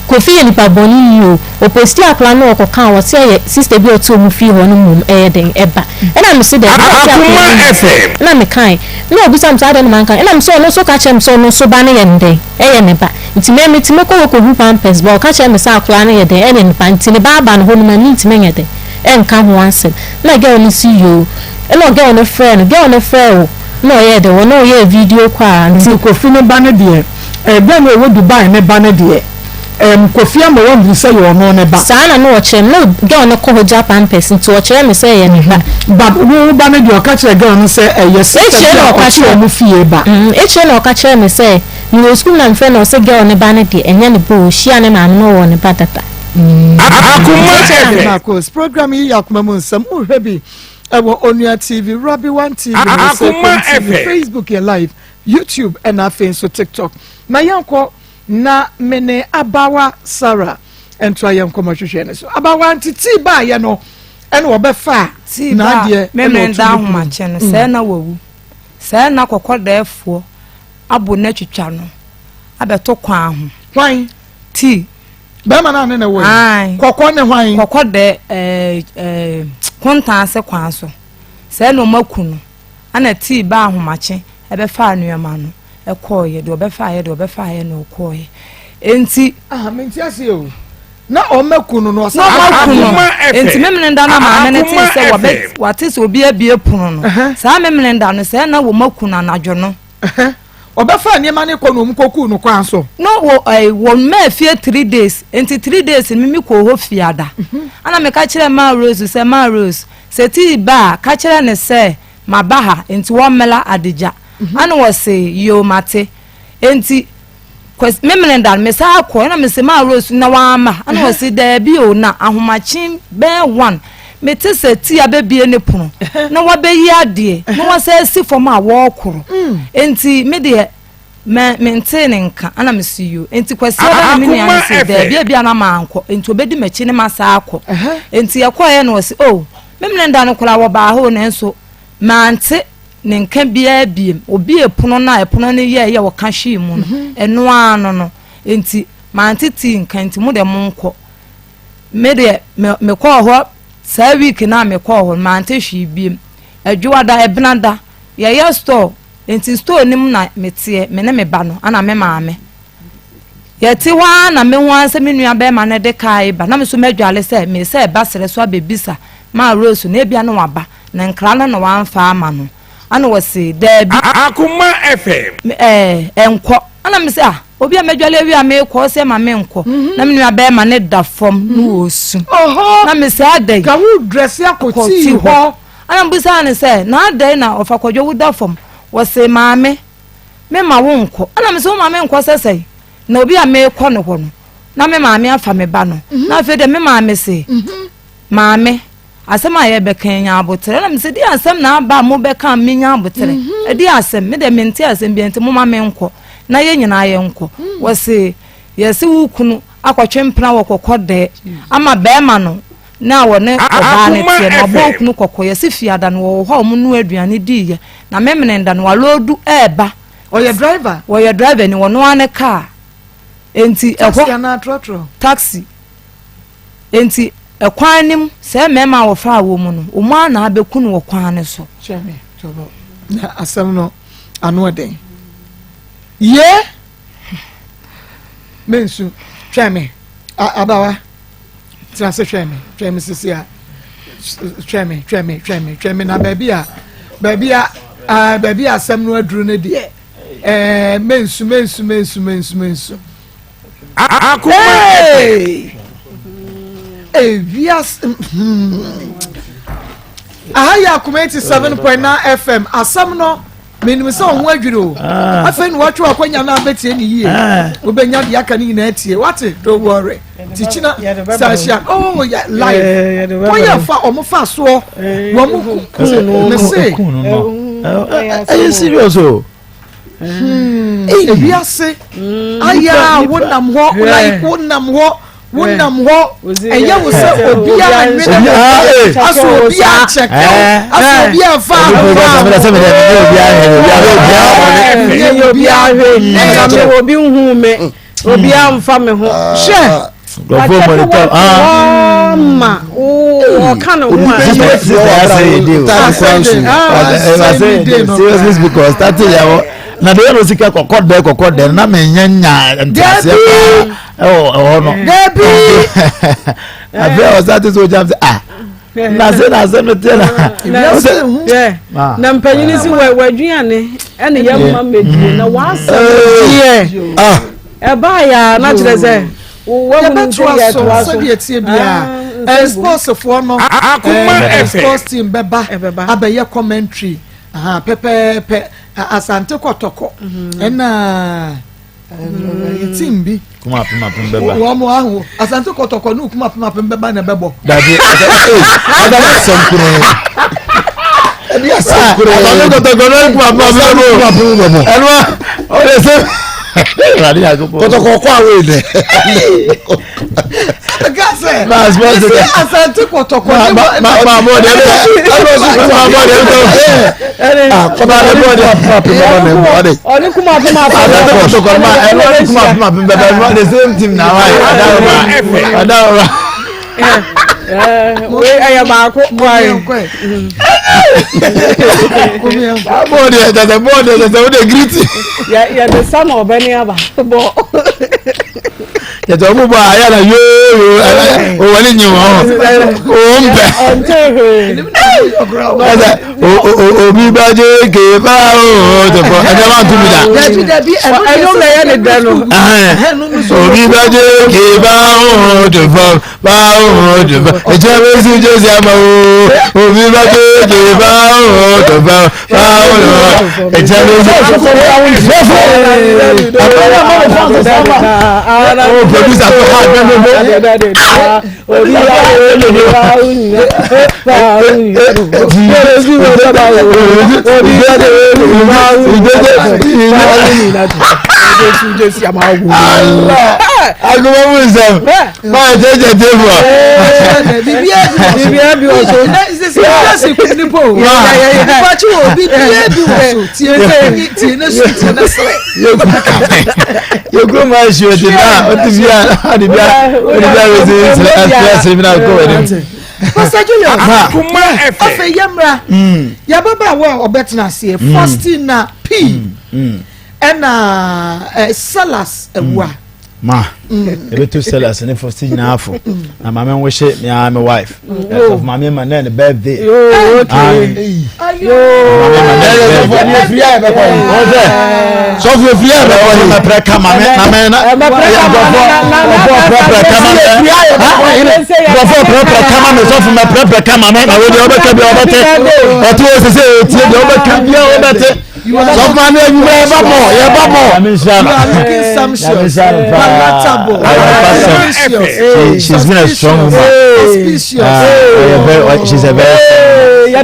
Kofi yɛ nipa bɔne ni o, ɔposti akwadaa no ɔkɔkaa ɔse ɛyɛ sister bi a ɔte ɔmo fie hɔ no mmom ɛyɛ dɛn ɛba. Ɛna mese daabi, na ɔse akwadaa no nim. Ɛna mekae. Nna obisa me sɛ adɛn na manka, nna mese ɔno nso ka kyerɛɛ me sɛ ɔno nso ba no yɛ no dɛn, ɛyɛ ne ba, nti me metumi kɔ hɔ kɔhu pampers but ɔka kyerɛɛ me sɛ akwadaa no yɛ dɛn, ɛyɛ ne ba, nti ne ba aba no hɔ no ma mentumi nyɛ dɛn ɛnka ho asɛm. Nna girl no se yoo, nna girl no frɛɛ no, girl no frɛɛ wo na ɔyɛɛ dɛn, ɔne wo yɛɛ video call a, nti. Nti Kofi ne ba no deɛ, ɛɛ girl no a ɔwɔ Dubai ne ba no deɛ, Erm Kofi ama wahunu sɛ yɛ ɔno ne ba. Saa na na ɔkyerɛ me. Na girl no kɔ hɔ gya pampers nti ɔkyerɛ me sɛ ɛyɛ ne ba. But wo wo ba no deɛ ɔka kyerɛ girl no sɛ ɛyɛ sister bi a ɔte wɔn fie ba. Akyire na ɔka kyerɛɛ me sɛ mewɔ sukuu mu na mefrɛ no ɔse girl no ba no deɛ ɛnyɛ ne ba o, ɔhyia ne maame no ɔwɔ ne ba dada. Akoma FM. Marcos, program yi yɛ akoma mu nsɛm. Wohwɛ bi ɛwɔ Onua TV, Rabi One TV, Akoma TV, FM. Facebook yɛ live, YouTube ɛna afei nso TikTok. Na yɛnkɔ Na me ne abaawa Sarah ntoa yɛn nkɔmmɔhwehwɛ no so. Abaawa nti tii baayɛ no ɛna ɔbɛfaa Tii ba n'adeɛ ɛna Memen ɔto da ne kunu. ahomakye no, sɛɛ na wawu. Sɛɛ na kɔkɔdɛɛfoɔ abo no atwitwa no abɛto kwan ho. Hwan? Tii. Bɛrima no a ne na ɛwɔ yi? Ae. Kɔkɔ ne hwan? Kɔkɔdɛɛ ɛɛ ɛɛ kontan ase kwan so. Sɛɛ na wɔaku no. Ɛna tii ba ahomakye ɛbɛfaa nneɛma no. Ɛkɔɔeɛ, deɛ ɔbɛfaeɛ, deɛ ɔbɛfaeɛ na ɔkɔɔeɛ. Enti. Ah, mente aseɛ o. Na ɔma ku no no ɔsan. Na ɔma ku no. Akoma FM. Enti Memeneda no maame no tee Akoma sɛ wɔbɛ FM. wate sɛ obi abue pono no. Saa Memeneda no, sɛɛ na wɔma ku no anadwo no. Ɔbɛfaa nneɛma no kɔ na wɔn kɔkuu no kwan so. No wɔ ɛɛ wɔn maa fie 3 days. Enti 3 days no mimi kɔɔ hɔ fiada. Ɛna meka kyerɛɛ Maa Rose sɛ, Maa Rose, sɛ tii ba a, ka kyerɛ no sɛ maba ha, enti wɔmmra adegya. Ɛna wɔse, Yoo, mate. Enti, Kwasi, Memeneda no, mesan kɔe, ɛna mese, Maa Rose, na wamma? Ɛna wɔse, Daabi o, na ahomakye bɛyɛ one, mete sɛ tii abɛbue ne pono, na wabɛyi adeɛ, na wasan asi fam a wɔrekoro. Enti, me deɛ, me, mentee ne nka. Ɛna mese, Yoo. Enti, Kwasiada na me nua no se, Daabi, ebia na mankɔ, enti ɔbɛdi m'akyi ne masan akɔ. Enti, yɛkɔeɛ na ɔse, Oh, Memeneda no koraa wɔbaa hɔ o, nanso mante ne nka biara biem. Obiee pono no a ɛpono no yɛeɛ a ɔka hwee mu no, ɛno ara no no. Enti mante tii nka nti mo deɛ monkɔ. Me deɛ me mekɔɔ hɔ saa week no a mekɔɔ hɔ no mante hwee biem. Adwoada, Ɛbenada, yɛyɛ store nti store no mu na meteɛ, me ne me ba no ɛna me maame. Yɛte hɔ ara na mehu ara sɛ me nua bɛrima no de kaa reba na me nso madwale sɛ meresɛ ɛba serɛ so abɛbisa maa Rose no ebia na waba na nkra no na wamfa ama no. Ɛna ɔse daabi. Akoma FM. Me ɛɛ ɛnkɔ. Ɛna me se ah obi a madwale awie a merekɔ ɔse ma menkɔ. Na me nua bɛrima no da fam na ɔresu. Na me se adɛn. Ka wo dresse akɔ tii hɔ. Ɛna mebisaa no sɛ na adɛn na ɔfa Kwadwo wo da fam. Ɔse maame. Me ma wo nkɔ. Ɛna me se wo ma me nkɔ sɛ sɛn? Na obi a merekɔ ne hɔ no, na me maame afa me ba no. Mhm. Na afei deɛ me maame se, mhm. maame, asɛm a yɛbɛka yi nya aboterɛ. Ɛna me se, deɛ asɛm na aba a mobɛka a menya aboterɛ. Mhm. Ɛdeɛ asɛm, me deɛ mente asɛm bi nti moma me nkɔ. Na yɛn nyinaa yɛnkɔ. Mm. Wɔse, yɛse wo kunu akɔtwe mpena wɔ kɔkɔ dɛɛ ama bɛrima no na wɔne ɔbaa no teɛ na ɔbɔ okunu kɔkɔ yɛse fiada no wɔwɔ hɔ a wɔn noa aduane diiɛ na memeneda no waloodu ɛɛba. Ɔyɛ driver. Wɔyɛ driver ni wɔn ara ne car enti ɛhɔ. Taxi anaa trɔtrɔ. Taxi enti ɛkwan no mu sɛ mmarima a wɔfaa wɔn mu no wɔn ara na abɛku no wɔ kwan no so. Kyerɛ me tɔbɔ na asɛm no ano ɔden yee mensu twɛn me abawa. Tena ase hwɛ me, hwɛ me sisi a, hwɛ me, hwɛ me, hwɛ me, hwɛ me na baabi a, baabi a, ah, baabi a asɛm no aduru no deɛ, ɛɛ, mensu, mensu, mensu, mensu, mensu. Akoma Hey! Ewiase aha yɛ Akoma 87.9 FM asɛm no menim sɛ ɔho adwiri o ah. afei na watwe wakwanya no abɛtie ne yie ah. wobɛnya deɛ aka no nyinaa tie wate don't worry nti kyina sɛ ahyia oh yɛ live eh, wɔyɛ fa ɔmo fa soɔ eh, wɔn mo kun me se ɛyɛ serious o. Hmm. Ewiase ayɛ a wonam hɔ like wonam hɔ wonam hɔ ɛyɛ wo sɛ obiara nwene ho aso obiara kyɛkɛ aso obiara fa ho obiara hwɛ ɛna obi nhu me obiara nfa me ho hwɛ. Nkurɔfoɔ monitor ah. Ma ɔka ne ho a. Sister sister asɛ yɛ de o. Asɛ yɛ de seriously speaking ɔstati yɛ hɔ na de yɛ no sika kɔkɔ dɛ kɔkɔ dɛ na mɛ nyɛ nya ntiaseɛ paa ɛwɔ ɛhɔ no. Dabi. Afei ɔstati so ɔgya sɛ ah na se na asɛm no teɛ na. Na mpanyin si wɔ w'aduane ɛna yɛ mma mɛdie na w'asɛm deɛ. Ɛbaa yɛ a na kyerɛ sɛ yɛbɛtoa so sɛdeɛ ɛteɛ biara ah, sportsfoɔ no eh, sports team bɛba abɛyɛ commentary pɛpɛɛpɛ asante kɔtɔkɔ mhm. ɛna eh, team bi kuma apem apem bɛba wɔn mo aho asante kɔtɔkɔ ne kuma apem apem bɛba na ɛbɛbɔ. dabi ɛda ɛda asɛm kuro ɛdi asɛm kuro asante kɔtɔkɔ ne kuma apem apem bɛbɔ ɛnua ɔyɛ sɛ. Kɔtɔkɔ kɔ awo yi dɛ. Asante kɔtɔkɔ ne ma ma ma bɔ de ma bɔ de ma bɔ de ɔne kuma apem apem asante kɔtɔkɔ ma ɛno ne kuma apem apem bɛbɛ ɛno the same team na wa adaworoma adaworoma. Wei ɛyɛ baako kwae. Bɔɔl deɛ kyɛ sɛ bɔɔl deɛ kyɛ sɛ wode giriti. Yɛde sa na ɔbɛ ne aba bɔ. Kyɛ sɛ ɔmo bɔ a ayɛ na yooyo owó ne nyi wɔn owó mpɛ. Ɔnte hwee. Ɛsɛ obi bá jẹ kéèfà ooo tẹfọ ɛdɛ bá tún mi da. Dabi dabi ɛno na ɛyɛ ne dɛ no. Obi bá jẹ kéèfà ooo tẹfọ. Báwo tó bá ẹjẹ bẹ sí jésì àmà o òbí bá kéèké báwo tó bá báwo tó bá ẹjẹ bẹ sí. O producer tó hà gbẹ gbogbo. Agbọmọ nsẹm. Máa jẹ jẹ tébù a. Biribiara bi wɔ so. Sisi kú nipa o. Nipa kyi wɔ biribiara bi wɔ so. Tie ne tie ne su tie ne srɛ. Yekuro maa si o ti na o ti bi a o ti bi a o ti bi a o ti srɛ srɛ srɛ mi na ko wɛ nim. Pastor Julius. Afei yɛ mra. Yababa wa ɔbɛtena aseɛ. Faustina P. Ɛna Salas Awua. Ma ebetu sellers ne fo si nyinaa fo na maame nwohyɛ me ara me wife ɛsɔfo maame ma nɛ ne birthday. Sɔfo efiri ayɛ bɛkɔ yi. Mɛpɛrɛ ka maame na mɛ na nkurɔfoɔ pɛrɛpɛrɛ ka ma mɛ nkurɔfoɔ pɛrɛpɛrɛ ka ma mɛ sɔfo mɛ pɛrɛpɛrɛ ka ma mɛ na wo deɛ ɔbɛka bi ɔbɛte ɔte wɔ sese etie deɛ ɔbɛka bi ɔbɛte. Sɔfo maame enyimrɛ yɛ ba mɔ yɛ ba mɔ. You are looking sumptuous, palatable, sumptuous. She's been a strong woman. Auspicious. Uh, she's a very strong woman. She's so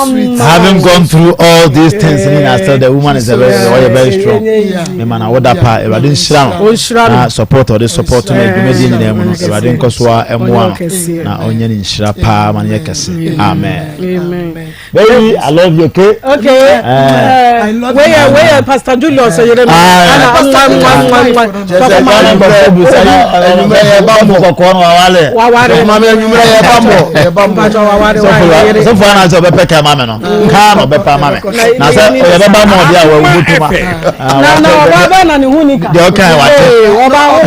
sweet. Having gone through all these things, mm. still the woman is a very, very, very strong. Me man, I would have Awurade nhyira no na support ɔde support no dwumadie nyinaa mu no Awurade nkɔ so a ɛmmoa no na ɔnyɛ ne nhyira paa ma no yɛ kɛse amen. Amen. Baby, I love you, okay? Okay. I love you. Where, where, Pastor Julius, you know, Pastor Sɔfo ana sɛ ɔbɛpɛ kaa ma me no kaa na ɔbɛpɛ ama me na sɛ ɔyɛ bɛba ma ɔde a wɔwu bɛtuma na na ɔba bɛ na ne ho nika deɛ ɔka wate ɔba ho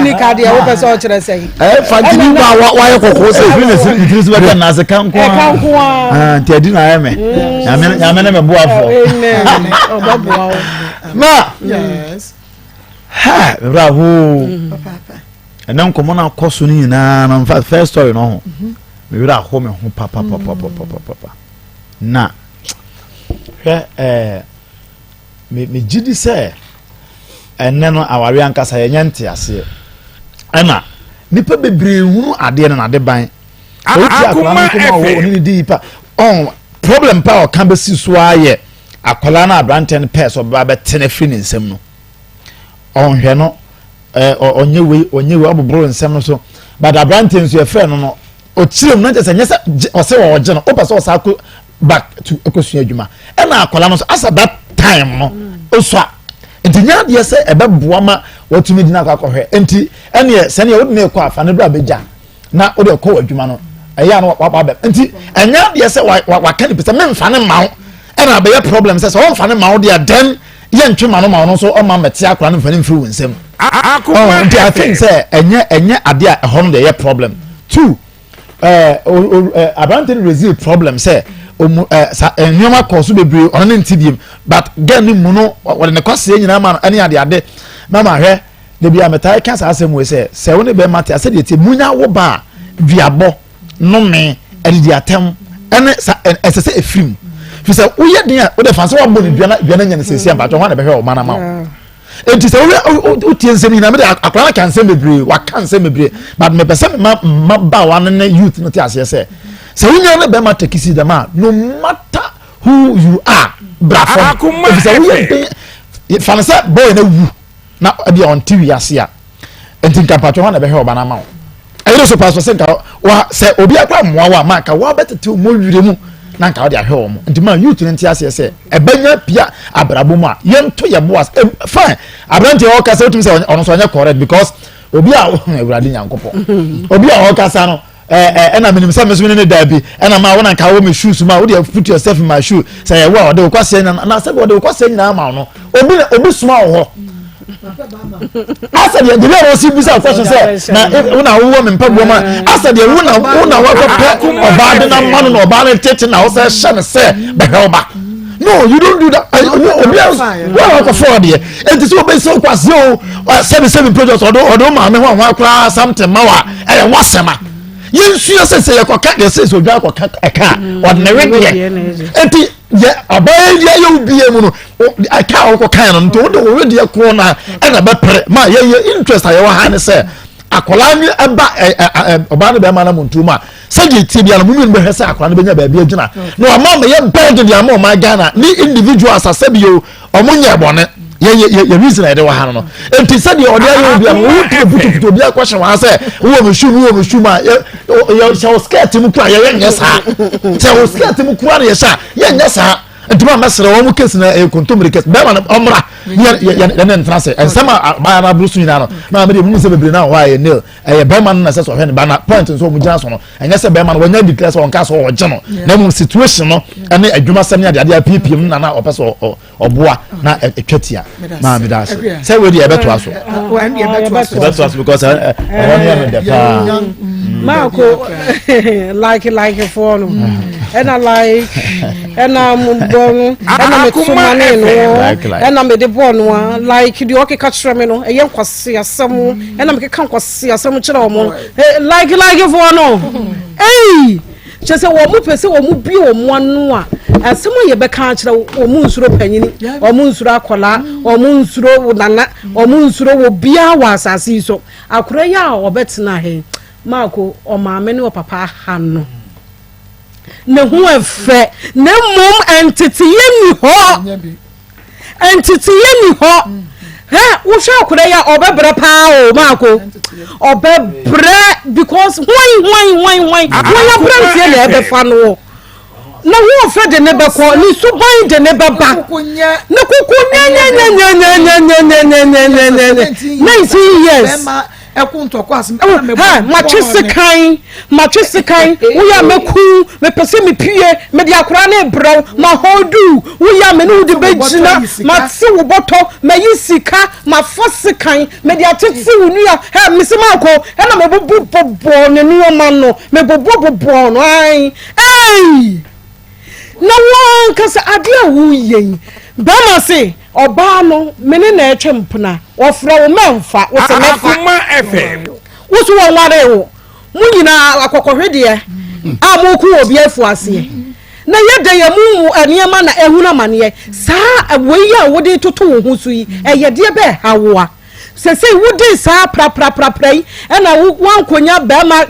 nika deɛ wopɛ sɛ ɔkyerɛ sɛ ɛ fantini ba wa wayɛ kɔkɔɔ sɛ. ebi ne siri ntiri so bɛka n'ase ka nko ara ɛka nko ara nti ɛdi na ayɛ mɛ nyame nyame ne mɛ boafo. amen ɔbɛboa wo. ma yes. Ha mewura hoo ɛnɛ nkɔmmɔ no akɔ so no nyinaa no nfa first story no ho mewura ho me ho papapapapapapa na hwɛ ɛɛ me megye di sɛ ɛnɛ no awareɛ ankasa yɛnyɛ nteaseɛ ɛna nipa bebree hunu adeɛ no n'ade ban ɔti akwadaa no nkɔmɔ a ɔne ne di nipa ɔn problem pa a ɔka bɛsi so ayɛ akwadaa no aberanteɛ no pɛɛ sɛ ɔbɛba bɛte no afiri ne nsam no ɔnhwɛ no ɛɛ ɔnyɛ wei ɔnyɛ wei ɔboboro nsɛm no so but aberanteɛ nso yɛfrɛ no no ɔkyerɛ mu na kyerɛ sɛ nyɛ sɛ ɔsɛ ɔgye no wopɛ sɛ ɔsa akɔ back to ɛkɔsua adwuma ɛna akwadaa no nso asa that time no ɔsua nti nyɛ adeɛ sɛ ɛbɛboa ma watumi di no akɔ akɔhwɛ nti ɛneɛ sɛneɛ wode ne kɔ afa ne berɛ a bɛgya na wode kɔ wɔ adwuma no ɛyɛ a no waba bɛm nti ɛnyɛ adeɛ sɛ waka ne pɛ sɛ memfa ne ma wo ɛna abɛyɛ problem sɛ sɛ wɔmfa ne ma wo deɛ dɛn yɛntwe ma no ma ɔno nso ɔma mmɛte akora no mfa no mfiri wo nsam nti I think sɛ ɛnyɛ ɛnyɛ adeɛ a ɛhɔ no deɛ ɛyɛ problem two ɛɛ aberante no raise problem sɛ ɔmu ɛɛ sa nneɛma kɔɔ so bebree ɔno ne nti biem but girl ne mu no wɔde ne kɔseɛ nyinaa ma no ɛne ade ade mama hwɛ debi a mɛtaa ka saa asɛm wei sɛ sɛ wo ne bɛrima te asɛ deɛ tie munya wo ba a duabɔ nnome, adidi atɛm ɛne sa ɛsɛ sɛ efiri mu fi sɛ woyɛ den a wode fa sɛ wabɔ ne dua na dua no nya ne sɛsi ampatwɔ ho a na bɛhwɛ ɔma no ama wo nti sɛ wohwɛ wotie nsɛm nyinaa mede akwadaa no ka nsɛm bebree waka nsɛm bebree but mepɛ sɛ mema mmabaawa no ne youth no te aseɛ sɛ sɛ wonya ne bɛrima tekisi dɛm a no matter who you are bra fam ɛfiri sɛ woyɛ den fa no sɛ boy no awu na ebi a ɔnte wiase a nti nka mpatwɔ hɔ na ɛbɛhwɛ ɔba no ama wo ɛyere so pastor sɛ nka wa sɛ obi akora mmoa wo a ma nka wabɛtete wɔn werɛ mu na nka wɔde ahwɛ wɔn nti ma youth no nte aseɛ sɛ ɛbɛnya pia abrabɔ mu a yɛnto yɛ bo ase fine aberanteɛ ɔkasa wotumi sɛ ɔno nso ɔnyɛ correct because obi a awurade nyankopɔn obi a ɔkasa no ɛna menim sɛ meso ne ne daa bi ɛna ma wo na nka wo me shoes ma wo deɛ put yourself in my shoe sɛ yɛwo a ɔde wo kwaseɛ nyina na sɛ ɔde wo kwaseɛ nyinaa ma wo no obi na obi soma wɔ hɔ asɛ deɛ deɛ a wɔsi bisa question sɛ na wo na wowɔ me mpaboa ma asɛ deɛ wo na wo na wakɔpɛ ɔbaa de na ma no na ɔbaa no tete na wosɛ hyɛ no sɛ bɛhwɛ ɔba no you don't do that obi a wɔn akɔfɔ ɔdeɛ eti sɛ obi sɛ ɔkwasi o sɛbi sɛbi project ɔdo ɔdo maame ho ahoa koraa something ma wa ɛyɛ wasɛm a yɛnsua sɛ sɛ yɛkɔka deɛ sɛ sɛ odwa akɔka ɛka a ɔde ne wedeɛ eti yɛ ɔbaa yi ayɛ obie mu no ɛka a ɔkɔka no nti wode wo wedeɛ koɔ no a ɛna bɛpere ma yɛyɛ interest a yɛwɔ ha ne sɛ akwadaa no ɛba ɛ ɛ ɔbaa no bɛrima no mu ntom a sɛdeɛ tie biara mo mmienu bɛhwɛ sɛ akwadaa no bɛnya baabi agyina na wama ma yɛ bɛɛde de ama ɔman Ghana ne individuals asɛbio ɔmo nyɛ bɔne yɛ yɛ yɛ reason a yɛde wɔ ha no no nti sɛdeɛ ɔde ayɛ obi a no woyɛ pere putuputu obi akɔhyɛ wɔn asɛ wowɔ me shoe wowɔ me shoe ma yɛ yɛ hyɛ wo skirt mu kura yɛyɛ nyɛ saa sɛ wo skirt mu kura na yɛhyɛ a yɛ nyɛ saa nti maa mɛsrɛ wɔn mo case na ɛyɛ kontomire case bɛrima no ɔmmra yɛ yɛ yɛ ne ntena se nsɛm a abaayewa no aboro so nyinaa no maa mi de mu sɛ bebree na wɔ hɔ a yɛ nail ɛyɛ bɛrima no na ɛsɛ sɛ ɔhwɛ ne ba na point nso wɔn gyina so no ɛnyɛ sɛ bɛrima no wɔnyɛ declare sɛ ɔnka sɛ ɔgye no na mmom situation no ɛne adwumasɛm ne adeade apiepie mu na na ɔpɛ sɛ ɔboa na ɛtwa tia maa mi da ase sɛ wei deɛ ɛbɛtoa so ɛbɛtoa so because ɛhɔ no yɛ me dɛ paa. maako like like foɔ no ɛna like ɛna mo bɔ no ɛna me to ma ne no ɛna me de bɔ no a like deɛ ɔkeka kyerɛ me no ɛyɛ nkwasi asɛm ɛna me keka nkwasi asɛm kyerɛ wɔn like like foɔ no ei kyerɛ sɛ wɔn pɛ sɛ wɔn bue wɔn ano a asɛm a yɛbɛka akyerɛ wɔn nsuro panyini wɔn nsuro akwadaa wɔn nsuro nana wɔn nsuro wɔ biara wɔ asase yi so akora yi a ɔbɛtena he maako ɔmaame ne ɔpapa aha no ne ho ɛfɛ na mmom nteteyɛ ni hɔ. Nteteeɛ ni hɔ. Hɛ wohwɛ akwadaa yi a ɔbɛbrɛ paa o maako ɔbɛbrɛ because hwan hwan hwan hwan hwan aberanteɛ na ɛbɛfa no na ho ɔfɛ de ne bɛkɔ ne suban de ne bɛba ne koko nyɛnyɛnyɛnyɛnyɛnyɛnyɛnyɛnyɛnyɛ 19 years ɛko ntɔkwa ase ɛna mɛbɔ ha matwe sekan matwe sekan woyɛ a mɛku mepɛ sɛ mepie mede akora ne brɛw ma hɔdu woyɛ a me ne wode bɛgyina mate wo bɔtɔ mayi sika mafa sekan mede atete wo nua hɛ mese maakɔ ɛna mebobɔ bobɔɔ ne nneɛma no mebobɔ bobɔɔ no ai ei na wo ankasa adeɛ a woyɛ yi bɛrima se. Ɔbaa no, me ne na ɛtwe mpena. Ɔfrɛ wo mɛmfa, wo se mɛfa. Akoma FM. Wo so wɔnwaree wo. Mo nyinaa akɔkɔhwedeɛ a moko wɔ obi afu aseɛ. Na yɛ dɛn a mo mu nneɛma na ahunu amaneɛ. Saa wei a wode toto wo ho so yi, ɛyɛ deɛ bɛɛ ha wo a. Sesei wodii saa prapraprapra yi ɛna wo wankonya bɛrima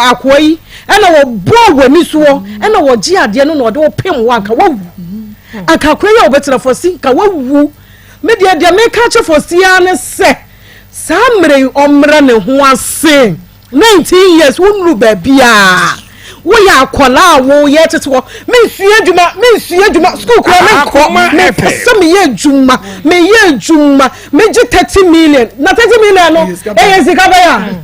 akoa yi ɛna wɔbɔɔ w'ani soɔ ɛna wɔgye adeɛ no na ɔde wo pem wo anka wawu anka akoa yi a wɔbɛtena fɔsi nka wawu me deɛ deɛ meka kyɛ fɔsi ara ne sɛ saa mmerɛ yi ɔmmrɛ ne ho ase 19 years wonnuru baabiaa woyɛ akwadaa a woyɛ tete hɔ mensua adwuma mensua adwuma sukuu kura menkɔ mepɛ sɛ meyɛ adwuma meyɛ adwuma megye 30 million na 30 million no ɛyɛ sika bɛyɛ a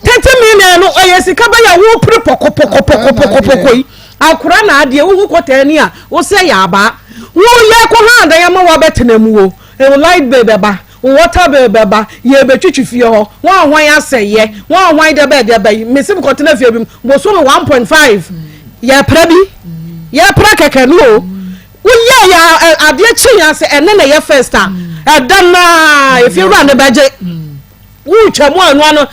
30 million no ɛyɛ sika bɛyɛ a wopere pɔkɔpɔkɔpɔkɔpɔkɔ yi akora na adeɛ wohu kɔtaa ni a wosɛ yɛ abaa woyɛ kɔ ha adan ama woabɛtena mu o light bill bɛba Wo water bill bɛba, yɛrebɛtwitwi fie hɔ, hwan hwan asɛeɛ, hwan hwan deɛ bɛyɛ deɛ bɛyi, mese mekɔtena fie bi mu, bosome 1.5, yɛpra bi, yɛpra kɛkɛ no o, woyɛ yɛ adeɛ kye yɛn sɛ ɛnɛ na ɛyɛ first a, ɛda naa efie wura no bɛgye, wotwa mu a ɛno ano,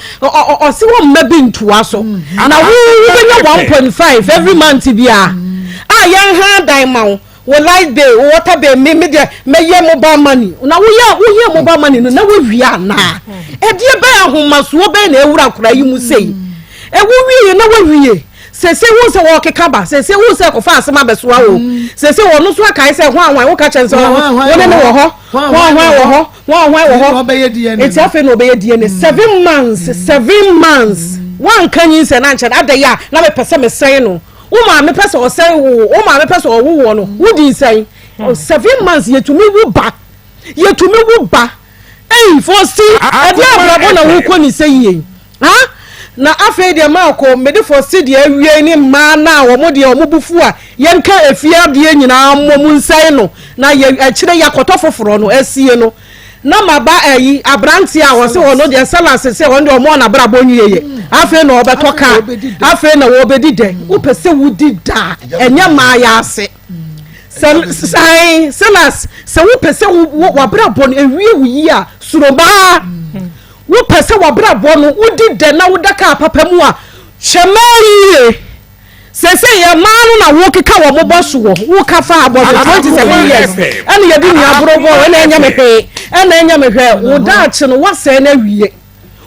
ɔse wɔn mma bi ntoa so, na wo wobɛnya 1.5 every month biara, a yɛn ha dan ma wo. Wo light bill, wo water bill, me me deɛ mɛyɛ mobile money. Na woyɛ woyɛ mobile money no na wowie anaa? Ɛdeɛ bɛyɛ ahomasoɔ bɛyɛ na ɛwura akora yi mu sei. Ɛwo wie na wowie. Sese wo sɛ wɔkeka ba, sese wo sɛ kɔfa asɛm abɛsoa wo. Sese wɔn nso akae sɛ hwan hwan woka kyɛn sɛ wo ne ne wɔ hɔ, hwan hwan wɔ hɔ, hwan hwan wɔ hɔ. Eti afei na ɔbɛyɛ DNA. 7 months, 7 months. Wanka nyinsɛn ankyɛ no adɛn a na mepɛ sɛ mesɛn no. Wo maame pɛ sɛ ɔsɛn wo, wo maame pɛ sɛ ɔwo woɔ no, wodi nsɛn. 7 months yɛtumi wo ba, yɛtumi wo ba. Ei, Fosti, ɛdeɛ abrabɔ na wokɔ ne sɛ yie. Ha? Na afei deɛ maakɔ, mede Fosti deɛ awie ne mmaa no a wɔn deɛ wɔn bo fu a yɛnka efie adeɛ nyinaa mmɔ mu nsɛe no na yɛ akyire yɛakɔtɔ foforɔ no asie no. Na maba ayi aberanteɛ a wɔse ɔno deɛ Salas sɛ ɔno deɛ ɔmɔ n'abrabɔ nwie yɛ afei na ɔbɛtɔ kaa afei na wɔbɛdi dɛ wopɛ sɛ wodi da ɛnyɛ mmaa yɛ ase sɛ san Salas sɛ wopɛ sɛ w'abrabɔ no ewie wo yie a soro baa wopɛ sɛ w'abrabɔ no wodi dɛ na woda kaa papa mu a hwɛ mmaa yie. Seesei yɛ mmaa no na wokeka wɔn bɔ soɔ, woka fa abɔso 27 years ɛna yɛde nua boro bɔ ɛna ɛnyɛ me hwee ɛna ɛnyɛ me hwɛ wo daakye no woasɛe no awie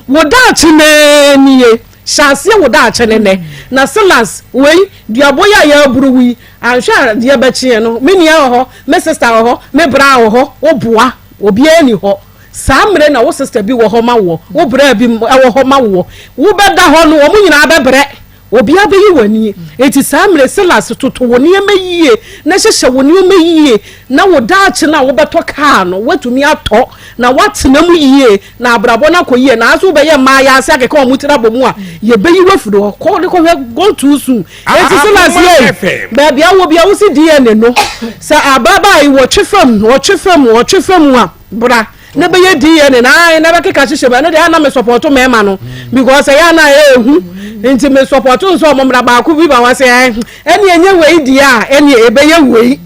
wo daakye no nie hyɛ aseɛ wo daakye no nɛ na silas wei duabɔ yi a yɛaburu wo yi anhwɛ a deɛ bɛkyeɛ no me nua wɔ hɔ me sister wɔ hɔ me bra wɔ hɔ wo boa obiara ni hɔ saa mmerɛ na wo sister bi wɔ hɔ ma woɔ wo bra bi wɔ hɔ ma woɔ wobɛda hɔ no wɔn nyinaa bɛbrɛ Obiara bɛyi w'ani. Enti saa mmerɛ Silas, toto wo nneɛma yie na hyehyɛ wo nneɛma yie na wo daakye no a wobɛtɔ kaa no woatumi atɔ na woatena mu yie na abrabɔ no akɔ yie. Nanso wobɛyɛ mmaayɛ ase akeka wɔn tiri abɔ mu a, yɛbɛyi wo afiri hɔ. Kɔ ne kɔhwɛ gone too soon. Enti Silas yei, baabi a wɔ biara wosi DNA no, sɛ ababaa yi wɔtwe fam, wɔtwe fam, wɔtwe fam a, bra. Na bɛyɛ DNA na ae na bɛkeka hyehyɛ mu ɛno deɛ ana me sɔpɔto mmarima no because ɛyɛ ana ɛyɛ ehu nti me sɔpɔto nso ɔmo mmra baako bi ba wɔ sɛ ɛne ɛnyɛ wei deɛ a ɛne ɛbɛyɛ wei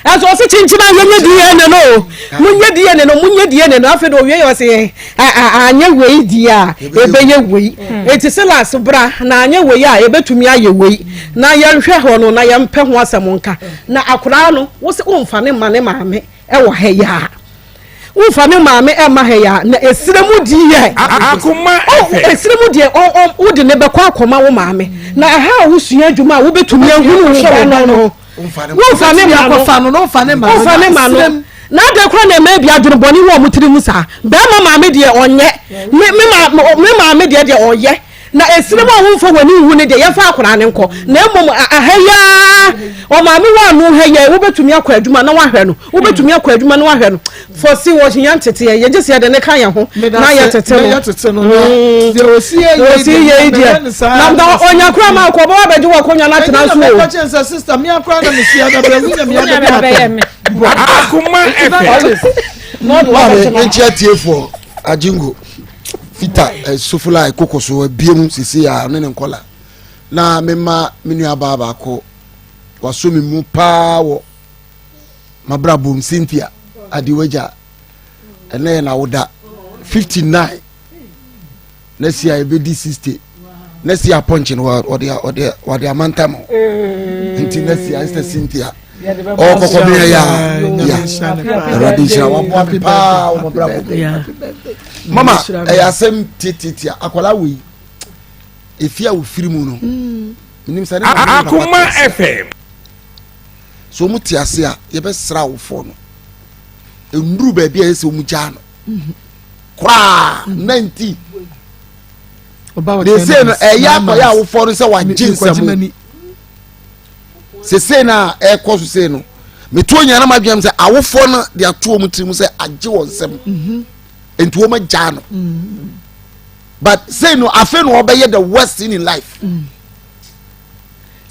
ɛnso ɔsi kyinkyin a yɛnyɛ DNA no o monyɛ DNA no monyɛ DNA no afei de owie yɛ ɔsi anyɛ wei deɛ a ɛbɛyɛ wei eti silas bra na anyɛ wei a ɛbɛtumi ayɛ wei na yɛnhwɛ hɔ no na yɛmpɛ ho asɛm nka na akoraa no wosi womfa ne ma ne maame. Ɛwɔ ha yi a. Womfa me maame ɛmma ha yi a, na esire mu deɛ. Akoma FM. Esire mu deɛ, ɔ ɔ wode ne bɛkɔ akɔma wo maame. Na ɛha a wosua adwuma a wobɛtumi ahunu wo ba no no. Womfa ne ma no. Womfa ne ma no. Womfa ne ma no. Na adɛn koraa na ɛma bi adwene bɔne wɔ wɔn tiri mu saa? Bɛrima maame deɛ ɔnyɛ. Me me ma me maame deɛ deɛ ɔyɛ. Na esere mu a womfa w'ani nhu no deɛ, yɛmfa akwadaa no nkɔ. Na mmom aha yi ara, ɔmaame wɔ ano ha yi ara, wobɛtumi akɔ adwuma na woahwɛ no. Wobɛtumi akɔ adwuma na woahwɛ no. Fɔsi wɔhia nteteɛ, yɛgye sɛ yɛde ne ka yɛn ho na yɛtete no. Yɛtete no. Deɛ ɔsi yɛ yi deɛ, na na ɔnya koraa ma akɔ, ɔbɛba abɛgye wɔ akonnwa no atena so o. Ɛnyɛ na mɛka kyɛn sɛ sista, me akora na mesia na brɛ wunya me abɛdi atɛm. Akoma FM. Maame, menkyia tiefoɔ Ajingo. Fita eh, Sofola ɛkoko so abie mu sisi a ɔne ne nkɔla na mema me nua baa baako waso me mu paa wɔ Mabrabom Cynthia Adiwagya ɛnɛ yɛ n'awoda 59 na si a ebedi 60 na si apɔnkye no ɔde ɔde ɔde amantam nti na si a ɛsɛ Cynthia ɔkɔkɔ mi yɛ ya ya awurade nhyira waboa mi paa wɔ mabrabom mama ɛyɛ asɛm tietietie akwadaa wei efi a ofiri mu no menim sɛ ne maame ne papa te ase so wɔn te ase a yɛbɛsra awofoɔ no nnuru baabi a yɛ sɛ wɔn gyaa no koraa 19 de no ɛyɛ akɔyɛ awofoɔ no sɛ wagye nsɛm sese no a ɛkɔ so sei no metuo nyina na madwene sɛ awofoɔ no de ato wɔn tirim sɛ agye wɔn nsɛm mhm. nti wɔn agyaa no mhm. but sei no afei na ɔbɛyɛ the worst thing in life mm.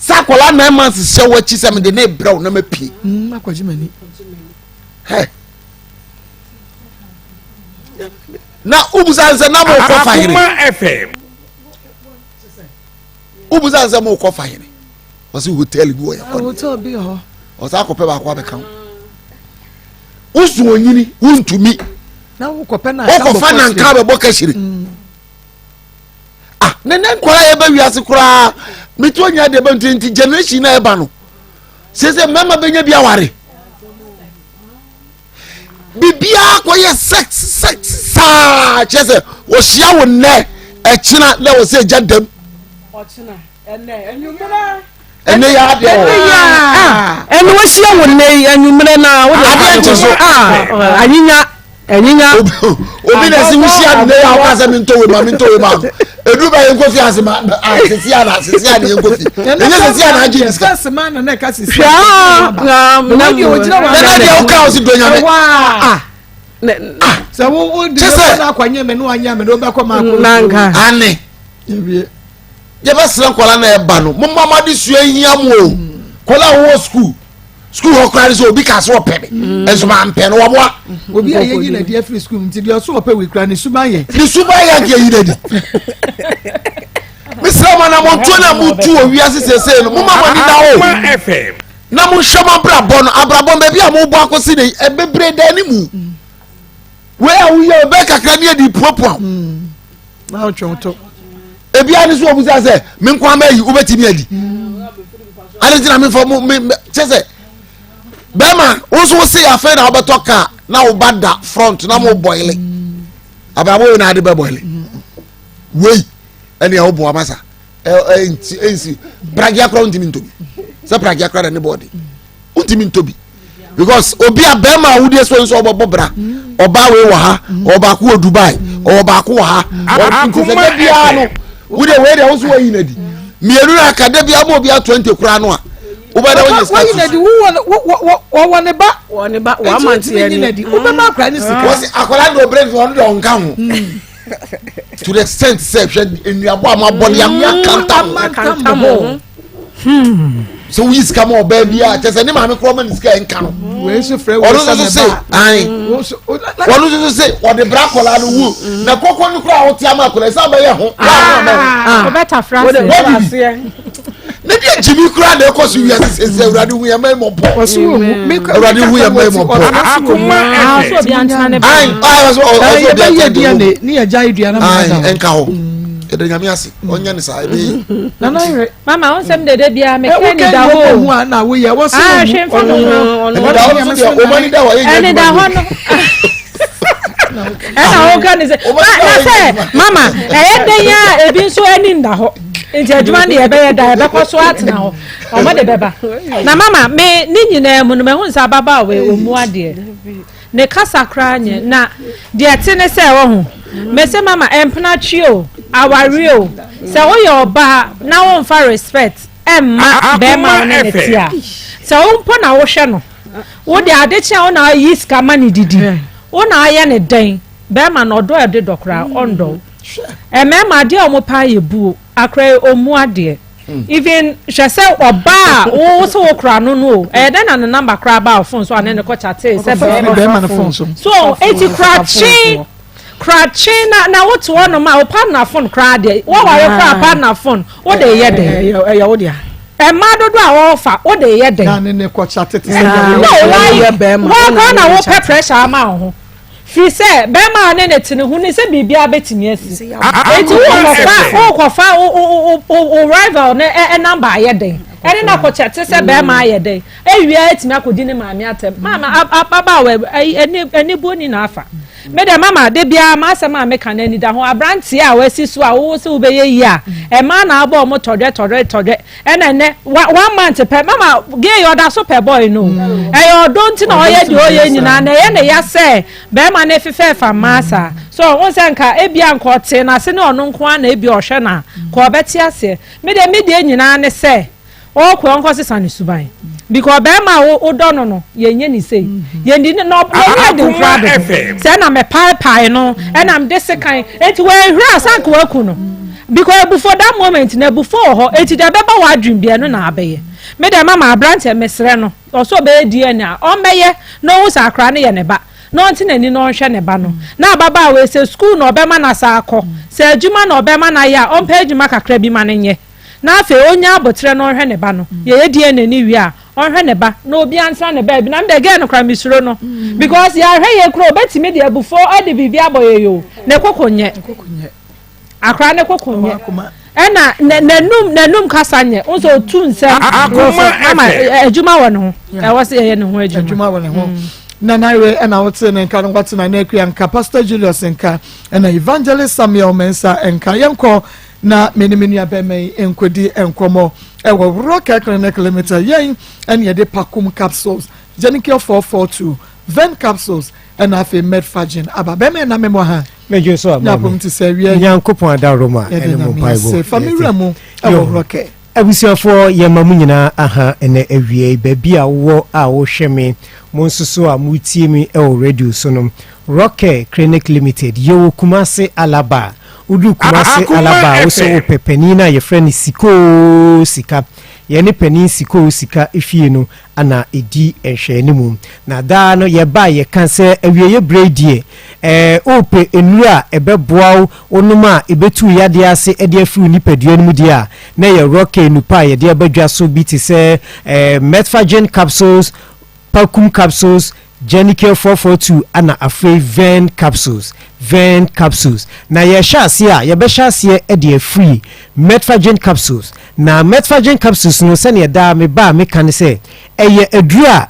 sɛ akwadaa 9 months hyɛ wɔ akyi sɛ mede ne brɛ wo na mapie mm, hɛ na wobusa nsɛ na mokɔ fa hene wobusa nsɛ mokɔ fa hene ɔsɛ hotel bi wɔ yɛ kɔ ɔsɛ akɔpɛ baako abɛka ho wosu onyini wontumi wokɔfa nanka bɛbɔ kahyire mm. ah ne ne nkɔla yɛbɛ wiase koraa metu onya deɛ bɛnti nti generation na ɛba no sese mmarima bɛnya bi aware biribiara kɔyɛ sex sex saa kyerɛ sɛ wɔhyia wo nnɛ ɛkyena na wɔ sɛ ɛgya dam ɛnɛ yɛ adeɛ wɔ ɛne wɔhyia wo nnɛ yi anwummerɛ no a wode adeɛ nkye so anyinya Ɛnyinya. Obi na ɛsi wusi adi ne yɛ ɔka sɛ mi ntɔ wei ma mi ntɔ wei ma edu bɛ yɛn kofi ase ma sisi ana sisi ana yɛn kofi ɛnyɛ sisi ana agye ne sika. Hwɛ na na deɛ ɔka ɔsi do nyame. Sɛ wo wo di ne kɔ na akɔ nye mi no anya mi no bɛ kɔ ma akɔ. Nanka. Ane. Yɛbɛsrɛ nkɔla na ɛba no mo mma mo adesua hia mo o kɔla wɔ sukuu. Sukuu hɔ koraa ne sɛ obi ka sɛ ɔpɛ me mm. nso mampɛ no wɔboa. Obi a yɛyi n'adi afiri sukuu nti deɛ ɔso ɔpɛ wei koraa ne suban yɛ. Ne suban yɛ nka yɛyi n'adi. Mesrɛ mo anammɔntuo no a motu wɔ wiase seesei no momma mo ani da hɔ na monhwɛ mo abrabɔ no abrabɔ no baabi a mobɔ akɔsi ne ɛbebree da anim wei a woyɛ ɔbɛyɛ kakra ne yɛde puapua mm. na ɔtwe to ebia ne so ɔbusa sɛ me nko ama yi wobɛtumi adi ade nti na memfa mu me kyɛ sɛ bɛrima wo nso wo se afei na wobɛtɔ kaa na woba da front na mo bɔile abrabɔ wei na ade bɛ bɔile wei ɛne ɛwo boa masa ɛnsi ɛnsi pragea koraa wontumi ntɔ bi sɛ pragea koraa na ne bɔɔde wontumi ntɔ bi because obi a bɛrima a wodie so nso ɔbɛbɔ bra ɔbaa wei wɔ ha ɔwɔ baako wɔ Dubai ɔwɔ baako wɔ ha nti sɛ da biara no wode wei deɛ wo so wayi no adi mmienu no aka da biara ma obi a 20 koraa no a wobɛda wonya sika wayi no adi wɔwɔ ne ba wɔ ne ba wɔama nteɛ ni wobɛma akora ne sika wɔsi akwadaa de ɔbrɛ nso ɔno deɛ ɔnka ho to the extent sɛ hwɛ nnuabɔ a mabɔ de akanta mo sɛ woyi sika ma ɔbaa bi a kyɛ sɛ ne maame korɔ ma ne sika ɛnka no ɔno nso so se ae ɔno nso so se ɔde bra akwadaa no wu na kɔkɔ no koraa a wote ama akwadaa sɛ abɛyɛ ho wɔadidi ne deɛ gyimi koraa na ɛkɔ so wiase sɛsɛ awurade hu yɛ mma mmɔbɔ awurade hu yɛ mma mmɔbɔ ɛnka hɔ ɛdɛ nyame ase ɔnyɛ ne saa ɛbɛyɛ mama wo nsɛm dede bia meka ni da hɔ o na woyɛ wɔ sɛ ah hwɛ mfa no ho ɛne da hɔ no ɛna woka ne sɛ na sɛ mama ɛyɛ dɛn a ebi nso ani nda hɔ nti adwuma no yɛbɛyɛ da yɛbɛkɔ so atena hɔ ɔmo de bɛba na mama me ne nyinaa mu no mahu sɛ ababaawa yi ɔmu adeɛ ne kasa koraa nyɛ na deɛ ɛte ne sɛ wɔ ho mese mama ɛmpena twe o awareɛ o sɛ woyɛ ɔbaa na womfa respect ɛmma bɛrima wo ne ne te a sɛ wo mpo na wohwɛ no wo de ade kye a wo na ayi sika ma ne didi wo na ayɛ ne dɛn bɛrima no ɔdɔ ɛde dɔ koraa ɔndɔ wo mmarima adeɛ a wɔn paa yɛ buo akora yi ɔmmu adeɛ even hwɛ sɛ ɔbaa a wo sɛ wo kora no no o ɛyɛ dɛn na ne namba koraa baa phone so a ne ne kɔ chatee sɛ bɛrima no phone so so eti korakye korakye na na wote hɔ nom a wo partner phone koraa deɛ wɔware koraa partner phone wo de yɛ dɛn ɛyɛ wo dea. Mmaa dodoɔ a wɔrefa wode yɛ dɛn? Na ne ne kɔkya tete sɛ deɛ No, woyɛ why? Wɔn koraa na wopɛ pressure ama wo ho. Firi sɛ bɛrima a ne ne te ne ho ne sɛ biribiara bɛtumi asi. Enti wokɔfa wokɔfa wo wo wo wo rival no ɛ ɛ number ayɛ dɛn? Ɛne no akɔkyɛ te sɛ bɛrima ayɛ dɛn? Awia atumi akɔdi ne maame atɛm. Maame ababaawa ayi ani anibuo ni na afa. Me deɛ mama da biara m'asɛm a meka no anida ho aberanteɛ a wasi so a wowo sɛ wobɛyɛ yie a ɛmaa na abɔ ɔmo tɔdwɛ tɔdwɛ tɔdwɛ ɛna ɛnɛ one month pɛ mama gay ɔda so pɛ boy no ɛyɛ ɔdɔ nti na ɔyɛ deɛ ɔyɛ nyinaa na ɛyɛ ne ya sɛ bɛrima ne fefɛɛfa mmaa saa so ɔho sɛ nka ebia nka ɔte n'ase ne ɔno nko ara na ebia ɔhwɛ no a ka ɔbɛte aseɛ me deɛ me deɛ nyinaa ne sɛ Ɔɔkɔ ɔnkɔ sesa ne suban because bɛɛma a wodɔ no no yɛnyɛ ne sei yɛndi ne na ɔnyɛ den koraa dodo sɛ ɛna mɛpaepae no ɛna mede sekan eti wɔahura asanka waku no because ebufo that moment na ebufo wɔ hɔ eti deɛ ɛbɛba w'adwene bi ɛno na abɛyɛ me deɛ mama aberanteɛ mesrɛ no ɔsɛ ɔbɛyɛ DNA ɔmmɛyɛ na ɔhu sɛ akora no yɛ ne ba na ɔnte n'ani na ɔnhwɛ ne ba no na ababaawa yi sɛ sukuu na ɔbɛma no asa akɔ sɛ adwuma na ɔbɛma no ayɛ a ɔmpɛ adwuma kakra bi ma no nyɛ. Na afei ɔnya aboterɛ na ɔnhwɛ ne ba no. Yɛyɛ DNA no wie a, ɔnhwɛ ne ba na obiara ntena ne baabi. Na me deɛ girl no koraa mesuro no because yɛanhwɛ yie koraa ɔbɛtumi de abufuo de biribi abɔ yɛn o. Ne koko nyɛ. Akora ne koko nyɛ. Ɛna n'anum n'anum kasa nyɛ. Wo sɛ ɔtu nsɛm. Akoma Ama adwuma wɔ ne ho. Ɛwɔ sɛ yɛyɛ ne ho adwuma. Adwuma wɔ ne ho. Nana Ire ɛna wote ne nka no wate Nana Akua nka Pastor Julius nka ɛna Evangelist Samuel Mensah nka yɛnkɔ Na me ne me nuabarima yi nkɔdi nkɔmmɔ wɔ Rocker Clinic Limited. Yɛn ɛne yɛde Pacum capsules, Genicure 442, Ven capsules, ɛna afei Medfagin aba. Bɛrima yɛn na memmɔ ha. Medwo so ama mi. te sɛ awia yi. Nyankopɔn adaworoma Yɛde ɛne mo Nyame mpaebɔ. ase. Fa me wura mu ɛwɔ Yo. Rocker. Abusuafoɔ yɛma mo nyinaa aha ɛnɛ awia yi baabi a wowɔ a wohwɛ me mo nso so a motie me ɛwɔ radio so no Rocker Clinic Limited yɛwɔ Kumase Alaba Woduru Kumase Alaba a, wo sɛ wopɛ panin no a yɛfrɛ no Sikoo Sika. Yɛne panin Sikoo Sika fie no na ɛdi nhwɛanimu. Na daa no yɛba a yɛka sɛ awieeɛ berɛ yi deɛ, ɛɛ wopɛ nnuro a ɛbɛboa wo, wonom a ɛbɛtu wo yadeɛ ase de afiri wo nipadua no mu deɛ a, na ɛyɛ Rockay nnupa a yɛde aba dwa so bi te sɛ ɛɛ Metforgen capsules, Pacum capsules, Genicare 442 ɛna afei Vern capsules, Vern capsules. Na yɛrehyɛ aseɛ a, yɛbɛhyɛ aseɛ de afiri Metforgen capsules. Na Metforgen capsules no, sɛdeɛ daa meba a meka ne sɛ, ɛyɛ aduro a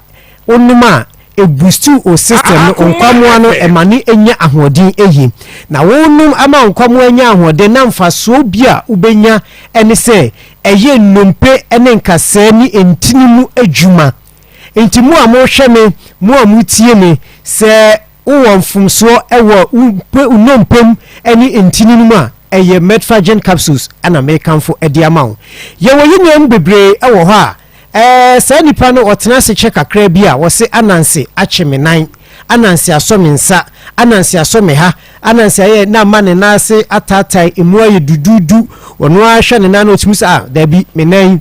wonom a, ɛbustu wo system no, wo nkwammoa no, ɛma no nya ahoɔden yie. Na wonom ama wo nkwammoa anya ahoɔden na mfasoɔ bi a wobɛnya ne sɛ, ɛyɛ nnompe ne nkasɛɛ ne ntini mu adwuma. Enti mo a mohwɛ me, mo a motie me, sɛ wowɔ mfomsoɔ wɔ wo nnompe mu ne ntini no mu a, ɛyɛ Metforgen capsules na merekamfo de ama wo. Yɛwɔ yɛn nuanom bebree wɔ hɔ a, ɛɛ, saa nipa no ɔtena ase kyɛ kakra bi a, ɔse ananse akye me nan, ananse asɔ me nsa, ananse asɔ me ha, ananse ayɛ na ama ne nan ase ataatae, emu ayɛ duduudu, ɔno ara hwɛ ne nan no ɔtumi sɛ, ah, dabi, me nan yi.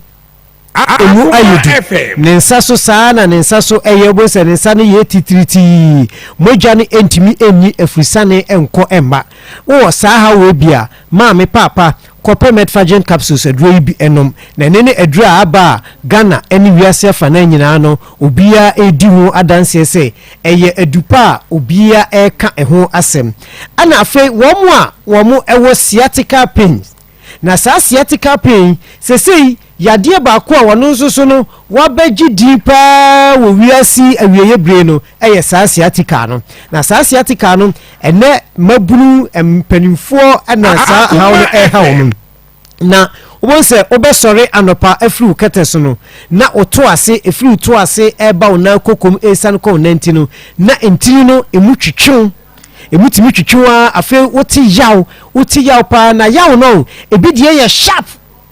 Emu ayɛ du. Ne nsa so saa ara na ne nsa so yɛ, wobɛhu sɛ ne nsa no yɛ titiritii. Mogya no ntumi nni afurusane nkɔ mma. Wowɔ saa haw wei bi a, maame, paapa, kɔpɛ Metforgen capsules aduro yi bi nom. Na ɛno ne aduro a aba a Ghana ne wiase afanan nyinaa no, obiara redi ho adanseɛ sɛ ɛyɛ adu pa a obiara reka ɛho asɛm. Ɛna afei wɔn a wɔwɔ sciatica pains, Na saa sciatica pain yi, sesei yadeɛ baako a ɔno nso so no wabɛgye din paa wɔ wiase yi awieɛ bire no yɛ saa sciatica no. Na saa sciatica no, ɛnɛ mmabunu mpanimfoɔ na saa haw no ɛreha wɔn. Na wobɛhu sɛ wobɛsɔre anɔpa afiri wo kɛtɛ so no, na woto ase, ɛfiri wo to ase ɛreba wo nan kokom ɛresiane kɔ wo nanti no, na ntini no ɛmu twetwe wo. Emu tumi twetwe wo ara, afei wote yaw, wote yaw paa, na yaw no, ebi deɛ yɛ sharp,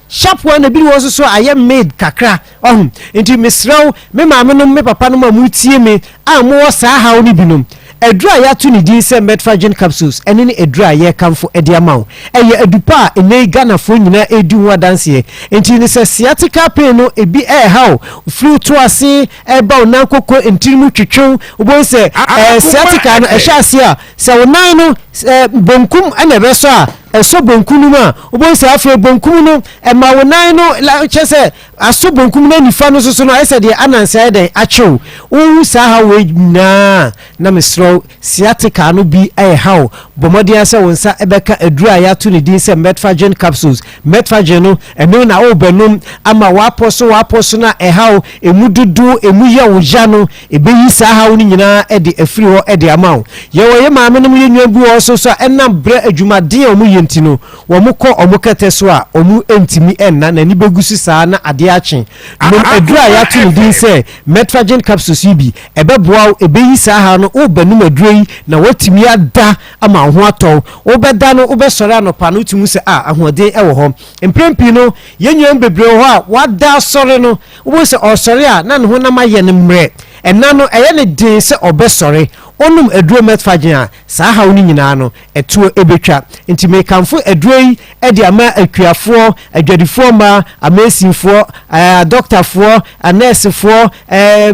sharp one, na ebi wɔ nso so ayɛ mid kakra, ɔho. Nti mesrɛ wo, me maame nom, me papa nom a motie me, a mowɔ saa haw no bi no, aduru a yɛato ne din sɛ Metforgen capsules, ɛno ne aduru a yɛrekamfo de ama wo. Ɛyɛ adu pa a nnɛ yi Ghanafoɔ nyinaa redi ho adanseɛ. Nti no sɛ sciatica pain no ebi ɛreha wo, firi wo to ase, ɛba wo nan koko ntini mu twetwe wo, wobɛhu sɛ ɛɛ sciatica no ɛhyɛ aseɛ a, sɛ wo nan no ɛɛ bonkum ɛna ɛbɛsɔ a, Ɛsɔ bonkum no mu a, wobɛhu sɛ afei bonkum no, ɛma wo nan no, kyɛ sɛ asɔ bonkum no nifa no soso no, ayɛ sɛ deɛ ananse ayɛ dɛn akye wo. Wohu saa haw wei nyinaa na mesrɛ wo, sciatica no bi ɛreha wo. Bɔ mmɔden ara sɛ wo nsa bɛka aduro a yɛato ne din sɛ Metforgen capsules. Metforgen no, ɛno na worebɛnom ama w'apɔ so w'apɔ so no a ɛha wo, ɛmu dodo, ɛmu yɛ wo ya no, ɛbɛyi saa haw no nyinaa de afiri hɔ de ama wo. Yɛwɔ yɛn maamenom, yɛn nua bi wɔ hɔ nso so a ɛnam berɛ adwumaden a wɔyɛ nti no, wɔkɔ wɔn kɛtɛ so a wɔntumi nna, n'ani bɛgu so saa na adeɛ akye. Nom aduro a yɛato ne din sɛ Metforgen capsules yi bi, ɛbɛboa wo, ɛbɛyi saa haw no. Worebɛnom aduro yi na woatumi ada ama wo ho atɔ wo. Wobɛda no, wobɛsɔre anɔpa no, wotumi hu sɛ ah, ahoɔden wɔ hɔ. Mprɛn pii no, yɛn nuanom bebree wɔ hɔ a wɔada asɔre no, wobɛhu sɛ ɔresɔre a na ne honam ayɛ no mmerɛ. Ɛna no, ɛyɛ no den sɛ ɔbɛsɔre. Onom aduro Metforgen a, saa haw no nyinaa no, ɛtoɔ bɛtwa. Nti mekamfo aduro yi de ama akuafoɔ, adwadifoɔ mmaa, amesinfoɔ, adɔktafoɔ, anɛɛsefoɔ,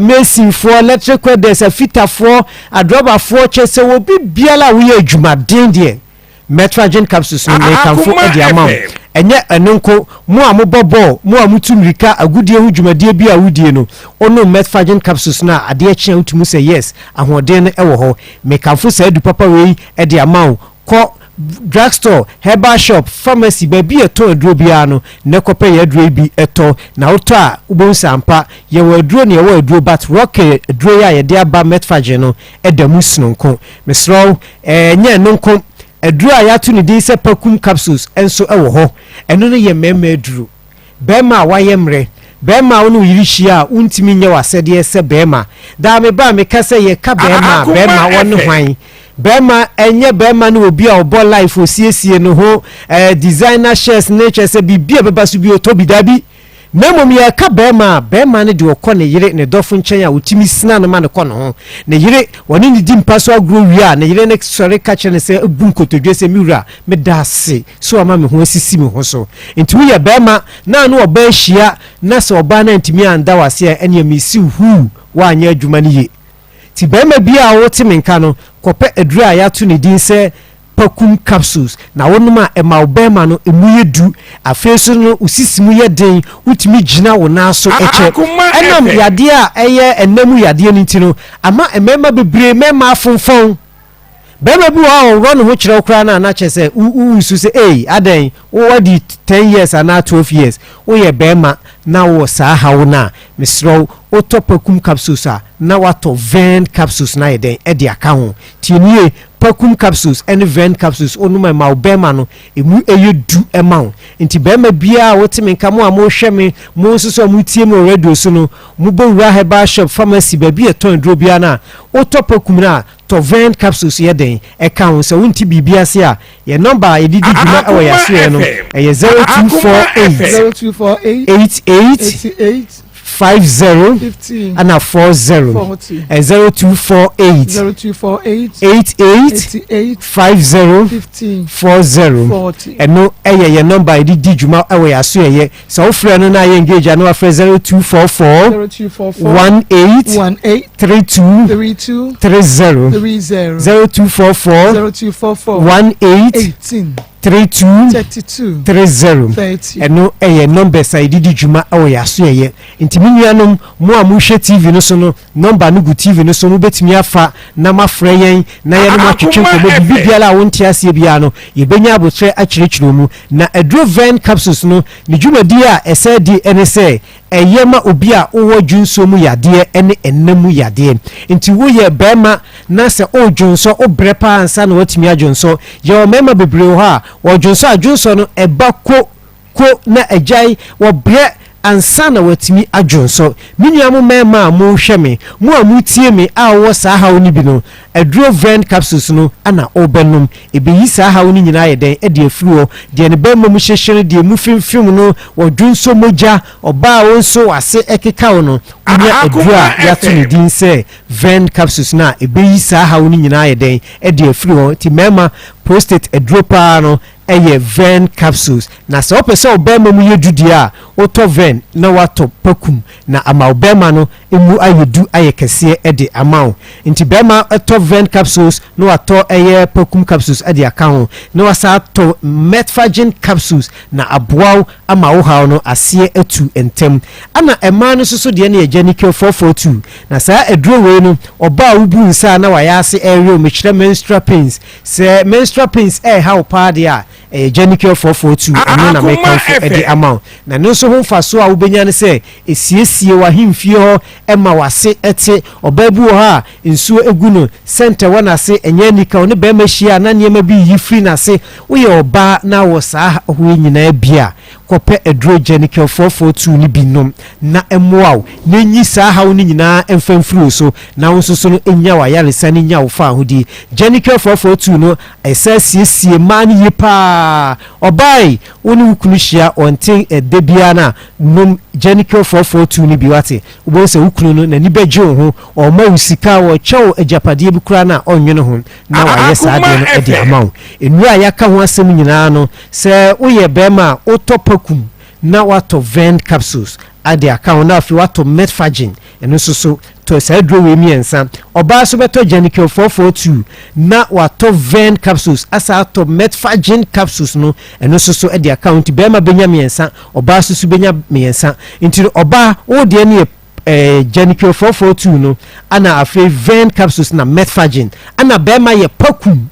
mesinfoɔ, electric welders, afitafoɔ, adrɔbafoɔ, kyerɛ sɛ obi biara a woyɛ adwumaden deɛ, Metragen capsules no mekamfo de ama wo. Ɛnyɛ ɛno nko, mo a mobɔ bɔɔl, mo a motu mmirika, agodie ho dwumadie bi a wodie no, wonom Metforgen capsules no a, adeɛ kye a wotumi sɛ yes, ahoɔden no wɔ hɔ. Mekamfo saa adu papa wei de ama wo. Kɔ drug store, herbal shop, pharmacy, baabi a yɛtɔn aduro biara no, na kɔpɛ yɛn aduro yi bi tɔ. Na wotɔ a, wobɛhu sɛ ampa, yɛwɔ aduro na yɛwɔ aduro but Rockay aduro yi a yɛde aba Metforgen no da mu sononko. Mesrɛ wo, ɛnyɛ ɛno nko, aduro a yɛato ne din sɛ Pakum capsules nso wɔ hɔ. Ɛno no yɛ mmarima aduro. Barima a wayɛ mmerɛ, barima a wo ne wo yere hyia a wontumi nyɛ w'asɛdeɛ sɛ barima. Daa meba a meka sɛ yɛka barima a, barima wɔne hwan? Barima, ɛnyɛ barima ne obi a ɔbɔ life, ɔsiesie ne ho, eh, designer shirts ne kyerɛ sɛ biribi a ɛbɛba so bi ɔtɔ bi, daabi. Na mmom yɛreka barima a, barima no deɛ ɔkɔ ne yere, ne dɔfo nkyɛn a ɔtumi sina no ma no kɔ ne ho. Ne yere, ɔne no di mpa so agorɔ wie a, ne yere no sɔre ka kyerɛ no sɛ, bu nkotodwe sɛ, Me wura, meda ase sɛ woama me ho asisi me ho so. Nti woyɛ barima na ne ɔbaa hyia na sɛ ɔbaa no antumi anda wo ase a, ɛnneɛ mesi wo huu, woanyɛ adwuma no yie. Nti barima biara a wote me nka no, kɔpɛ aduro a yɛato ne din sɛ Pakum capsules na wonom a ɛma wo bɛrima no emu yɛ du. Afei nso no wo sisi mu yɛ den, wotumi gyina wo nan so kyɛ. Ɛnam yadeɛ a ɛyɛ ɛnna mu yadeɛ no nti no, ama mmarima bebree mmarima afonfɔn. Barima bi wɔ hɔ a ɔworɔ ne ho kyerɛ wo koraa no a na kyerɛ sɛ wosu sɛ ei adɛn wowadi 10 years anaa 12 years woyɛ barima na wowɔ saa haw no a mesrɛ wo wotɔ pakum capsules a na woatɔ vern capsules no ayɛ dɛn ɛde aka ho. Tie no yie, Pakum capsules ne Vern capsules wonom a ɛma wo bɛrima no ɛmu yɛ du ma wo. Nti bɛrima biara a wote me nka, mo a mohwɛ me, mo nso so a motie me wɔ radio so no, mobɔ wura herbal shop, pharmacy, baabi a yɛtɔn aduro biara no a, wotɔ pakum no a, tɔ Vern capsules yɛ dɛn ɛka ho. Sɛ wonte biribi ase a, yɛn nɔmba a yɛde di dwuma wɔ yɛn asoɛeɛ no, ɛyɛ 0248 88 50 ɛna 40 0248 88 50 40 ɛno ɛyɛ yɛn nɔmba yɛde di dwuma ɛwɔ yɛn aso yɛyɛ sɛ wofrɛ no na ayɛ engage a na wafrɛ 0244 18 32 30 0244 18 32 30 ɛno ɛyɛ numbers a yɛde di dwuma ɛwɔ yɛn aso yɛyɛ nti me nuanom mo a mohwɛ tv no so no number no gu tv no so mobɛtumi afa na moafrɛ yɛn na yɛne mo atwetwe nkɔmmɔ biribi biara a wonte aseɛ biara no yɛbɛnya abotrɛ akyerɛkyerɛ mu na aduro ven capsules no ne dwumadie a ɛsɛ di ɛne sɛ Ɛyɛ ma obi a wowɔ dwonsɔ mu yadeɛ ne ɛna mu yadeɛ. Nti woyɛ barima na sɛ woredwonsɔ, wobrɛ paa ansa na woatumi adwonsɔ. Yɛwɔ mmarima bebree wɔ hɔ a, wɔdwonsɔ a, dwonsɔ no ɛba ko ko na agyae. Wɔbrɛ ansa na wɔatumi adwonsɔ. Me nua mo mmarima a mohwɛ me, mo a motie me a wowɔ saa haw no bi no, Aduro Vern capsules no na wobɛnom. Ɛbɛyi saa haw no nyinaa ayɛ dɛn de afiri hɔ. Deɛ ne barima mu hyehye no, deɛ emu femfem no, ɔdwonsɔ mogya, ɔbaa a wo nso w'ase keka wo no, wonya aduro a yɛato ne din sɛ Vern capsules no a, ɛbɛyi saa haw no nyinaa ayɛ dɛn de afiri hɔ. Nti mmarima, prostate aduro pa ara no yɛ Vern capsules. Na sɛ wopɛ sɛ wo barima mu yɛ du deɛ a, wotɔ Vern na woatɔ Pakum na ama wo barima no. Emu ayɛ du ayɛ kɛseɛ de ama wo. Nti bɛrima tɔ Ven capsules na watɔ ɛyɛ Pakum capsules de aka ho na wasan atɔ Metfagin capsules na aboa wo ama wo haw no aseɛ atu ntɛm. Ɛna mmaa no nso so deɛ no yɛ Genical 442. Na saa aduro wei no ɔbaa a wobu nsa a na wayɛ ase ɛrewe wo, mekyerɛ menstrual pains. Sɛ menstrual pains ɛreha wo paa deɛ a ɛyɛ Genical 442 ɛno na mekamfo de ama wo. Na ɛno nso ho mfasoɔ a wobɛnya ne sɛ Siesie w'ahemfie hɔ ma w'ase te. Ɔbaa bi wɔ hɔ a, nsuo gu no, sɛntɛ wɔ n'ase, ɛnyɛ anika. Ɔne barima hyia a, na nneɛma bi reyi firi n'ase. Woyɛ ɔbaa na wɔ saa haw yi nyinaa bi a, kɔpɛ aduro Genical 442 no bi nom na ɛmmoa wo na ɛnyi saa haw no nyinaa mfa mfiri wo so na wo nso so no nya w'ayaresa no nya wo fawohodie. Genical 442 no, ɛsan siesie mmaa no yie pa ara. Ɔbaa yi, wo ne wo kunu hyia ɔnte ɛdɛ biara no a, nom Genical 442 no bi, wate? Wobɛhu sɛ wo kunu no, n'ani bɛgye wo ho. Ɔrema wo sika, ɔrekyɛ wo agyapadeɛ bi koraa no a, ɔnnwene ho na wayɛ saa adeɛ no de ama wo. Nnuro a yɛaka ho asɛm nyinaa no, sɛ woyɛ barima a, wotɔ Pakum na woatɔ Vend capsules de aka ho, na afei woatɔ Metfagin Ɛno nso so, tɔ saa aduro wei mmiɛnsa. Ɔbaa nso bɛtɔ Genical 442 na watɔ Ven capsules asa atɔ Metfagin capsules no, ɛno nso so de aka ho. Nti bɛrima bɛnya mmiɛnsa, ɔbaa nso so bɛnya mmiɛnsa. Nti no ɔbaa, wo deɛ no yɛ eh, Genical 442 no, ana afei Ven capsules na Metfagin. Ana bɛrima yɛ Pakum.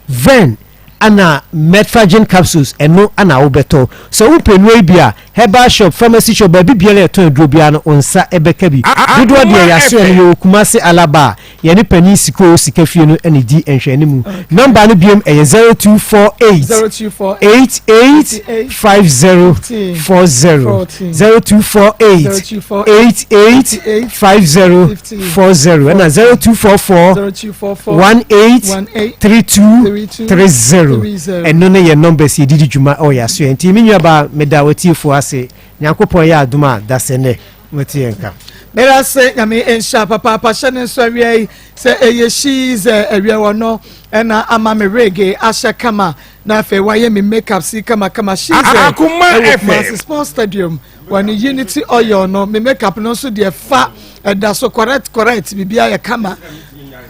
Ven ana Metfagin capsules ɛno ana wobɛtɔ. Sɛ wopɛ nnuro yi bi a, herbal shop, pharmacy shop, baabi biara a yɛtɔn aduro biara no wo nsa bɛka bi. Dodoɔ deɛ yɛasoɛ no yɛwɔ Kumasi Alaba a yɛne panin Sikoo Sika Fie no na ɛdi nhwɛanimu. Number no biom ɛyɛ 0248 88 50 40, 0248 88 50 40 ɛna 0244 18 32 30 ɛno ne yɛ numbers yɛde di dwuma ɛwɔ yɛ asoɛ nti me nuabaa meda watiefoɔ ase Nyankopɔn yɛ adom a dasɛ nɛ mote yɛn nka. Meda ase Nyame nhyira papaapa hyɛ ne nso awia yi sɛ ɛyɛ hyii sɛ awia wɔ no ɛna ama me wig ahyɛ kama na afei wayɛ me makeup si kama kama hyii sɛ ɛwɔ Kumasi Sports Stadium Wɔne unity oil no me makeup no nso deɛ fa ɛda so correct correct biribiara yɛ kama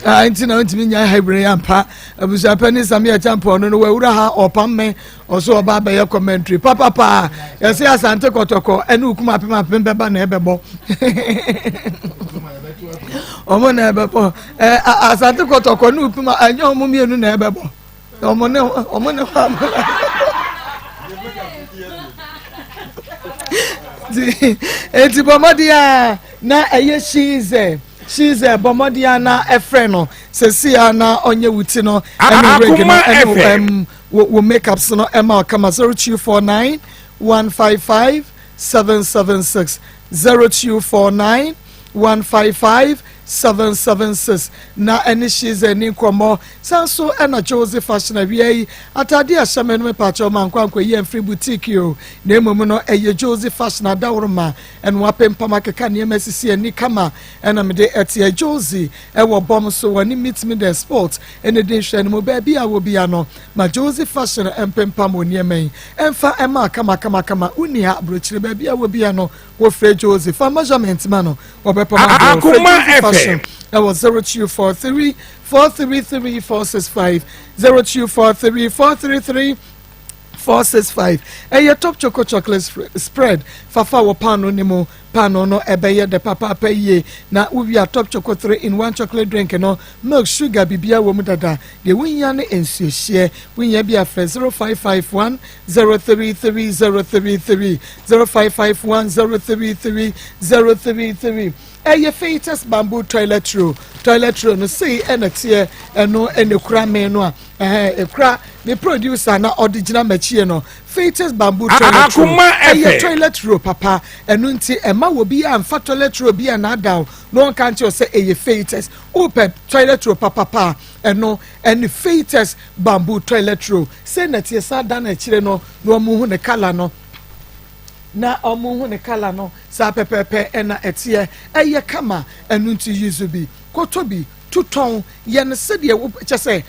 ah, nti na ntumi nya hybrid ampa abusuapɛ ne sami ɛkyɛmpɔ no no wawura ha ɔpam me ɔso ɔba abɛyɛ commentary papapa yɛsɛ asante kɔtɔkɔ ɛne okuma apem apem bɛba na ɛbɛbɔ ɔmo na ɛbɛbɔ ɛ asante kɔtɔkɔ ne okuma ɛnyɛ ɔmo mmienu na ɛbɛbɔ. Ɔmo ne ɔmo ne hɔ ama. Eti bɔ mmɔden a na ɛyɛ shiizɛ shiizɛ bɔ mmɔden a na ɛfrɛ no sɛsi a na ɔnyɛ wo ti no ɛne wig no ɛne ɛm wo wo makeups no ɛma ɔkama 0249 155 776 0249 155 776 na ɛne Shiza ani nkɔmmɔ. San so na Josie Fashion awia yi atade a ɛhyɛ me no mepaakyɛw mankɔ ankɔyi amfiri boutique o na mmom no ɛyɛ Josie Fashion adaworoma ɛna wapempam akeka nneɛma asisi ani kama ɛna mede ɛteɛ Josie ɛwɔ bɔm so wɔne Meet Me The Sport ɛna di nhwɛ no mu baabi a wɔ bia no ma Josie Fashion ɛmpempam wɔ nneɛma yi ɛmfa ɛma kama kama kama wonni ha aburokyire baabi a wɔ bia no Wɔfrɛ Josie fa measurement ma no wɔbɛpam abrɛ wo. Frɛ Josie Fashion ɛwɔ 0243 433 465 0243 433 465. Ɛyɛ top choco chocolate spread fafa wɔ paano ne mu. Paano no ɛbɛyɛ dɛ papaapa yie na wowie a top choco 3 in 1 chocolate drink no milk sugar biribiara wɔ mu dada. Deɛ wohia ne nsuohyeɛ. Wohia bi a frɛ 0551 033 033 0551 033 033. Ɛyɛ Feitas bamboo toilet roll. Toilet roll no sei ɛna teɛ ɛno ɛna ekura me no a ɛhɛn ekura me producer na ɔde gyina m'akyie no. Feitas bamboo toilet roll ɛyɛ toilet roll papa ɛno nti ɛma wɔ bi a nfa toilet roll bi a n'adaw na ɔnka nkyɛn sɛ ɛyɛ Feitas. Wopɛ toilet roll papapa ɛno ɛne Feitas bamboo toilet roll. Sei na ɛteɛ saa da no akyire no na wɔn hu ne kala no na wɔn hu ne kala no saa pɛpɛɛpɛ ɛna ɛteɛ ɛyɛ kama ɛno nti yuzu bi kɔtɔ bi. Totɔn, yɛ no sɛdeɛ wo kyɛ sɛ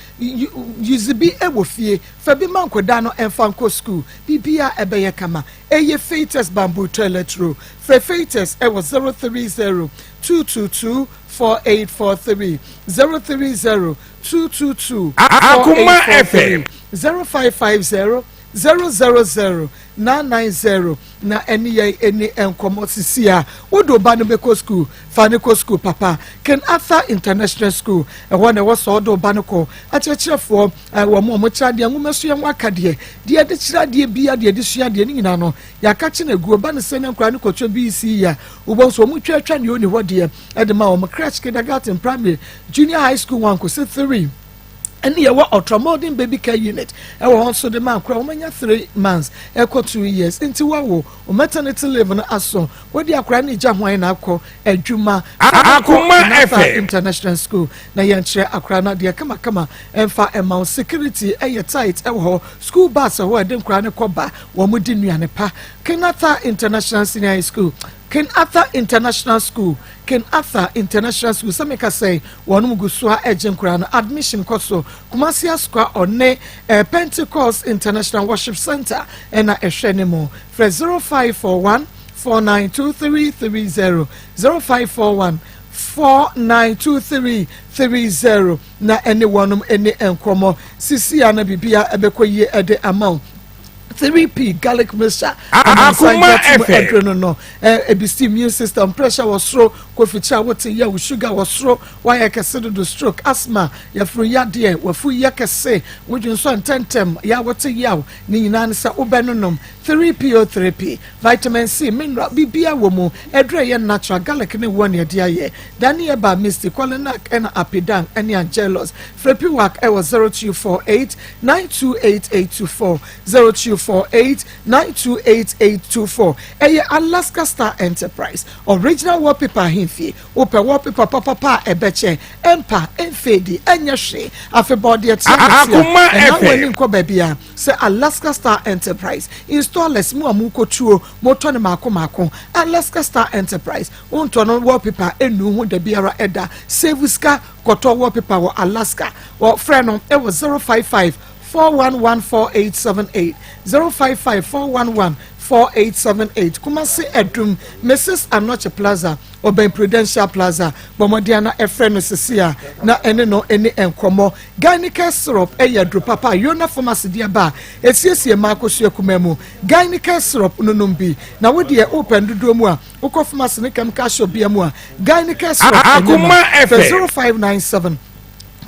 use bi wɔ fie, fa bi ma nkwadaa no mfa nkɔ sukuu, biribiara ɛbɛyɛ kama. Ɛyɛ Feitas Bamboo Toilet Roll. Frɛ Feitas wɔ 030 222 4843, 030 222 Akoma 4843, FM. 0550 000 990 na ɛne yɛn ɛni nkɔmmɔ sisi a wode wo ba no bɛkɔ sukuu fa no kɔ sukuu papa King Arthur International School ɛhɔ na ɛwɔ sɛ ɔde wo ba no kɔ akyerɛkyerɛfoɔ wɔn a wɔkyerɛ adeɛ nwoma sua ho aka deɛ deɛ yɛde kyerɛ adeɛ bia deɛ yɛde sua adeɛ ne nyinaa no yɛaka kye no agu ɔba no sɛ ne nkora no kɔtɔ BEC yi a wobɔ nso wɔn twatwa deɛ ɔni hɔ deɛ ɛde ma wɔn crèche kindergarten primary junior high school 1 kɔsi 3 ɛne yɛwɔ ultramodern baby care unit ɛwɔ hɔ nso de ma akora wɔn anya 3 months ɛkɔ 2 years nti wawo o maternity leave no aso wɔde akora ne gya hwan na akɔ adwuma. Akoma Nafa FM. International School na yɛnkyerɛ akora no adeɛ kamakama ɛmfa ɛma wo security ɛyɛ tight ɛwɔ hɔ school bus ɛhɔ a ɛde nkora no kɔ ba wɔn di nnuane pa. King Arthur International Senior High School, King Arthur International School, King Arthur International School sɛ meka sɛ wɔn gu so a ɛgye nkora no admission kɔ so. Kumasi Asokwa ɔne Pentecost International Worship Center ɛna ɛhwɛ ne mu. Frɛ 0541 492330, 0541 492330 na ɛne wɔnom ɛne nkɔmmɔ sisi a na biribia ɛbɛkɔ yie ɛde ama wo. 3P Garlic Mixture. Akoma FM. Ɛduro no ebisi immune system, pressure wɔ soro, kofikyɛ a wote yɛ wo sugar wɔ soro, wayɛ kɛse dodo, stroke, asthma, yɛfuru yadeɛ, wafu yɛ kɛse, wodwi nso ntɛntɛm yɛ a wote yaw ne nyinaa ne sɛ wobɛnonom 3P o 3P vitamin C, mineral bibia wɔ mu. Ɛduro yɛ natural garlic ne wɔ ne ɛde ayɛ daniel ba misty kolinak ɛna apidan ɛne angelos. Frepiwak ɛwɔ 0248 928824, 0248 928824. Ɛyɛ Alaska Star Enterprise original wallpaper ahemfie. Wopɛ wallpaper papapa a ɛbɛkyɛ, ɛmpa ɛmfeedi, ɛnyɛ hwee afebɔɔdeɛ tea Akoma ɛna FM. w'ani nkɔ baabi a sɛ Alaska Star Enterprise installers mu a mokɔtuo motɔ ne maako maako. Alaska Star Enterprise wontɔ no wallpaper ɛnu ho da biara ɛda. Save sika, kɔtɔ wallpaper wɔ Alaska. Wɔfrɛ no ɛwɔ 055 411 4878, 055 411 4878. Kumasi Adum, Mrs Anoche Plaza, ɔbɛn Prudential Plaza. Bɔmmɔden na ɛfrɛ no sisi a na ɛne no ɛne nkɔmmɔ. Gynica Syrup ɛyɛ aduro papa a Yona Pharmacy deɛ ba a esiesie mmaa akosua kuma mu. Gynica Syrup nonom bi na wodeɛ wopɛ ndodoɔ mu a wokɔ pharmacy ne chemical shop bia mu a Gynica Syrup ɛnyɛ no. Akoma Fɛ FM. 0597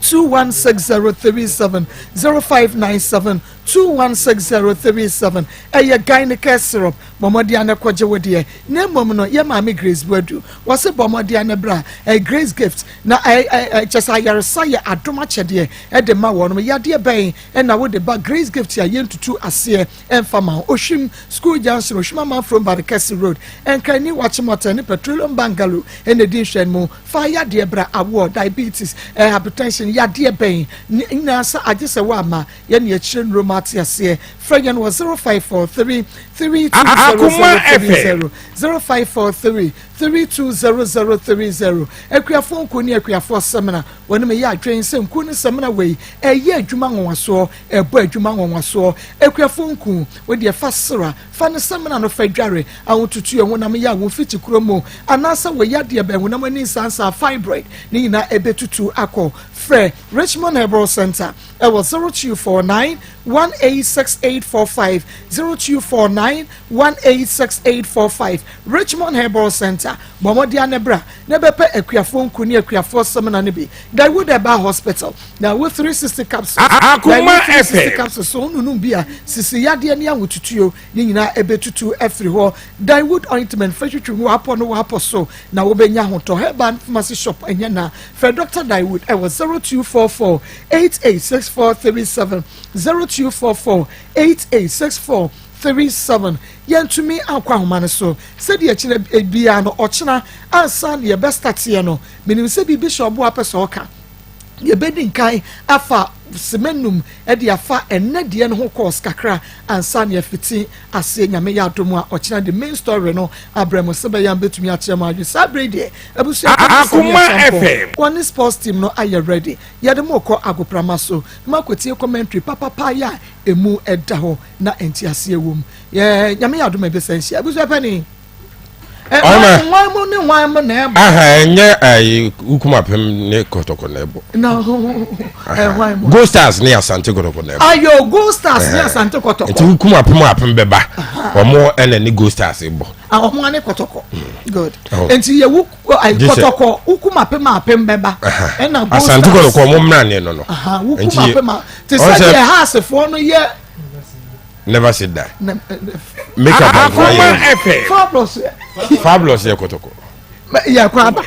216037, 0597 216037. Ɛyɛ Gynica Syrup. Bɔmmɔden no kɔgye wo deɛ. Na mmom no yɛ maame Grace Buadu wɔse bɔmmɔden no bra ɛyɛ Grace Gift na ɛ kyɛ sɛ ayaresa yɛ adom akyɛdeɛ ɛde ma wɔn. Yadeɛ bɛn ɛna wode ba Grace Gift a yɛntutu aseɛ ɛmfa ma wo? Ohwim School Junction, Ohwim Amanfrom, Badekɛse Road, Nkrani Wakyemɔtɛ ne Petroleum Bungalow ɛna di nhwɛn mu. Fa yadeɛ bra, awoɔ, diabetes, hypertension, yadeɛ bɛn ne nyinaa sɛ agye sɛ woama yɛne akyire nnuro ma ate aseɛ. Frɛ yɛn wɔ 0543 Akoma 320030, 0543 320030. Akuafoɔ nku ne akuafoɔ sɛmina wɔn mu yɛ adwene sɛ nku ne sɛmina wei ɛyɛ adwuma nwanwasoɔ, ɛbɔ adwuma nwanwasoɔ. Akuafoɔ nku wɔde ɛfa sera fa ne sɛmina no fa dware ahotutu yɛn honam yɛ a wɔn fiti kuro mu anaasɛ wɔyɛ adeɛ bɛn honam ani nsansa, fibroid ne nyinaa ɛbɛtutu akɔ. Frɛ Richmond Herbal Center ɛwɔ 0249 186845, 0249 186845. Richmond Herbal Center, bɔmmɔden anabra na bɛpɛ akuafoɔ nku ne akuafoɔ sɛmina no bi. Dawood Herbal Hospital na wo 360 capsules. Akoma Dawood 360 FM. capsules so nunum bi a sisi yadeɛ ne ahotutuo ne nyinaa ɛbɛtutu afiri hɔ. Dawood ointment fɛ twitwi ho apɔ no wapɔ so na wobɛnya ahotɔ. Herbal Pharmacy Shop ɛnyɛ na fɛ Dr Dawood ɛwɔ 0244 886437, 0244 886437. Yɛntumi akɔ ahoma no so sɛdeɛ kyerɛ biara no ɔkyena ansa na yɛbɛstateɛ no. Menim sɛ biribi hyɛ ɔboa pɛ sɛ ɔka yɛbɛdi nkan afa. Semenum de afa ɛnnɛ deɛ no ho course kakra ansa na yɛafiti aseɛ. Nyame yɛ adom a, ɔkyena de main story no abrɛ mo sɛ bɛyɛ a mobɛtumi akyerɛ mo adwene. Saa berɛ yi deɛ, abusua pa ne Sani Acheampong wɔne sports team no ayɛ ready. Yɛde mo rekɔ agoprama so na moakɔtie commentary papapa yi a ɛmu da hɔ na nteaseɛ wɔ mu. Yɛ Nyame yɛ adom a yɛbɛsan ahyia. Abusua panin. Ɔma. Hwan mu ne hwan mu na ɛbɔ. Aha ɛnyɛ ayi ukum apem ne kɔtɔkɔ na ɛbɔ. Na hwan mu. Gold Stars ne Asante kɔtɔkɔ na ɛbɔ. Ayo Gold Stars ne Asante kɔtɔkɔ. Nti ukum apem apem bɛba. Wɔn ɛna ne Gold Stars bɔ. Wɔn ane kɔtɔkɔ. Hmm. Good. Nti yɛ wu kɔtɔkɔ ukum apem apem bɛba. Ɛna Gold Stars. Asante kɔtɔkɔ wɔn mmerɛ ne no no. Ukum apem a te sɛ deɛ haasefoɔ no yɛ. Never say die. Make up and Akoma FM. Fabulous. Fabulous yɛ kɔtɔkɔ. Yɛ kɔ aba.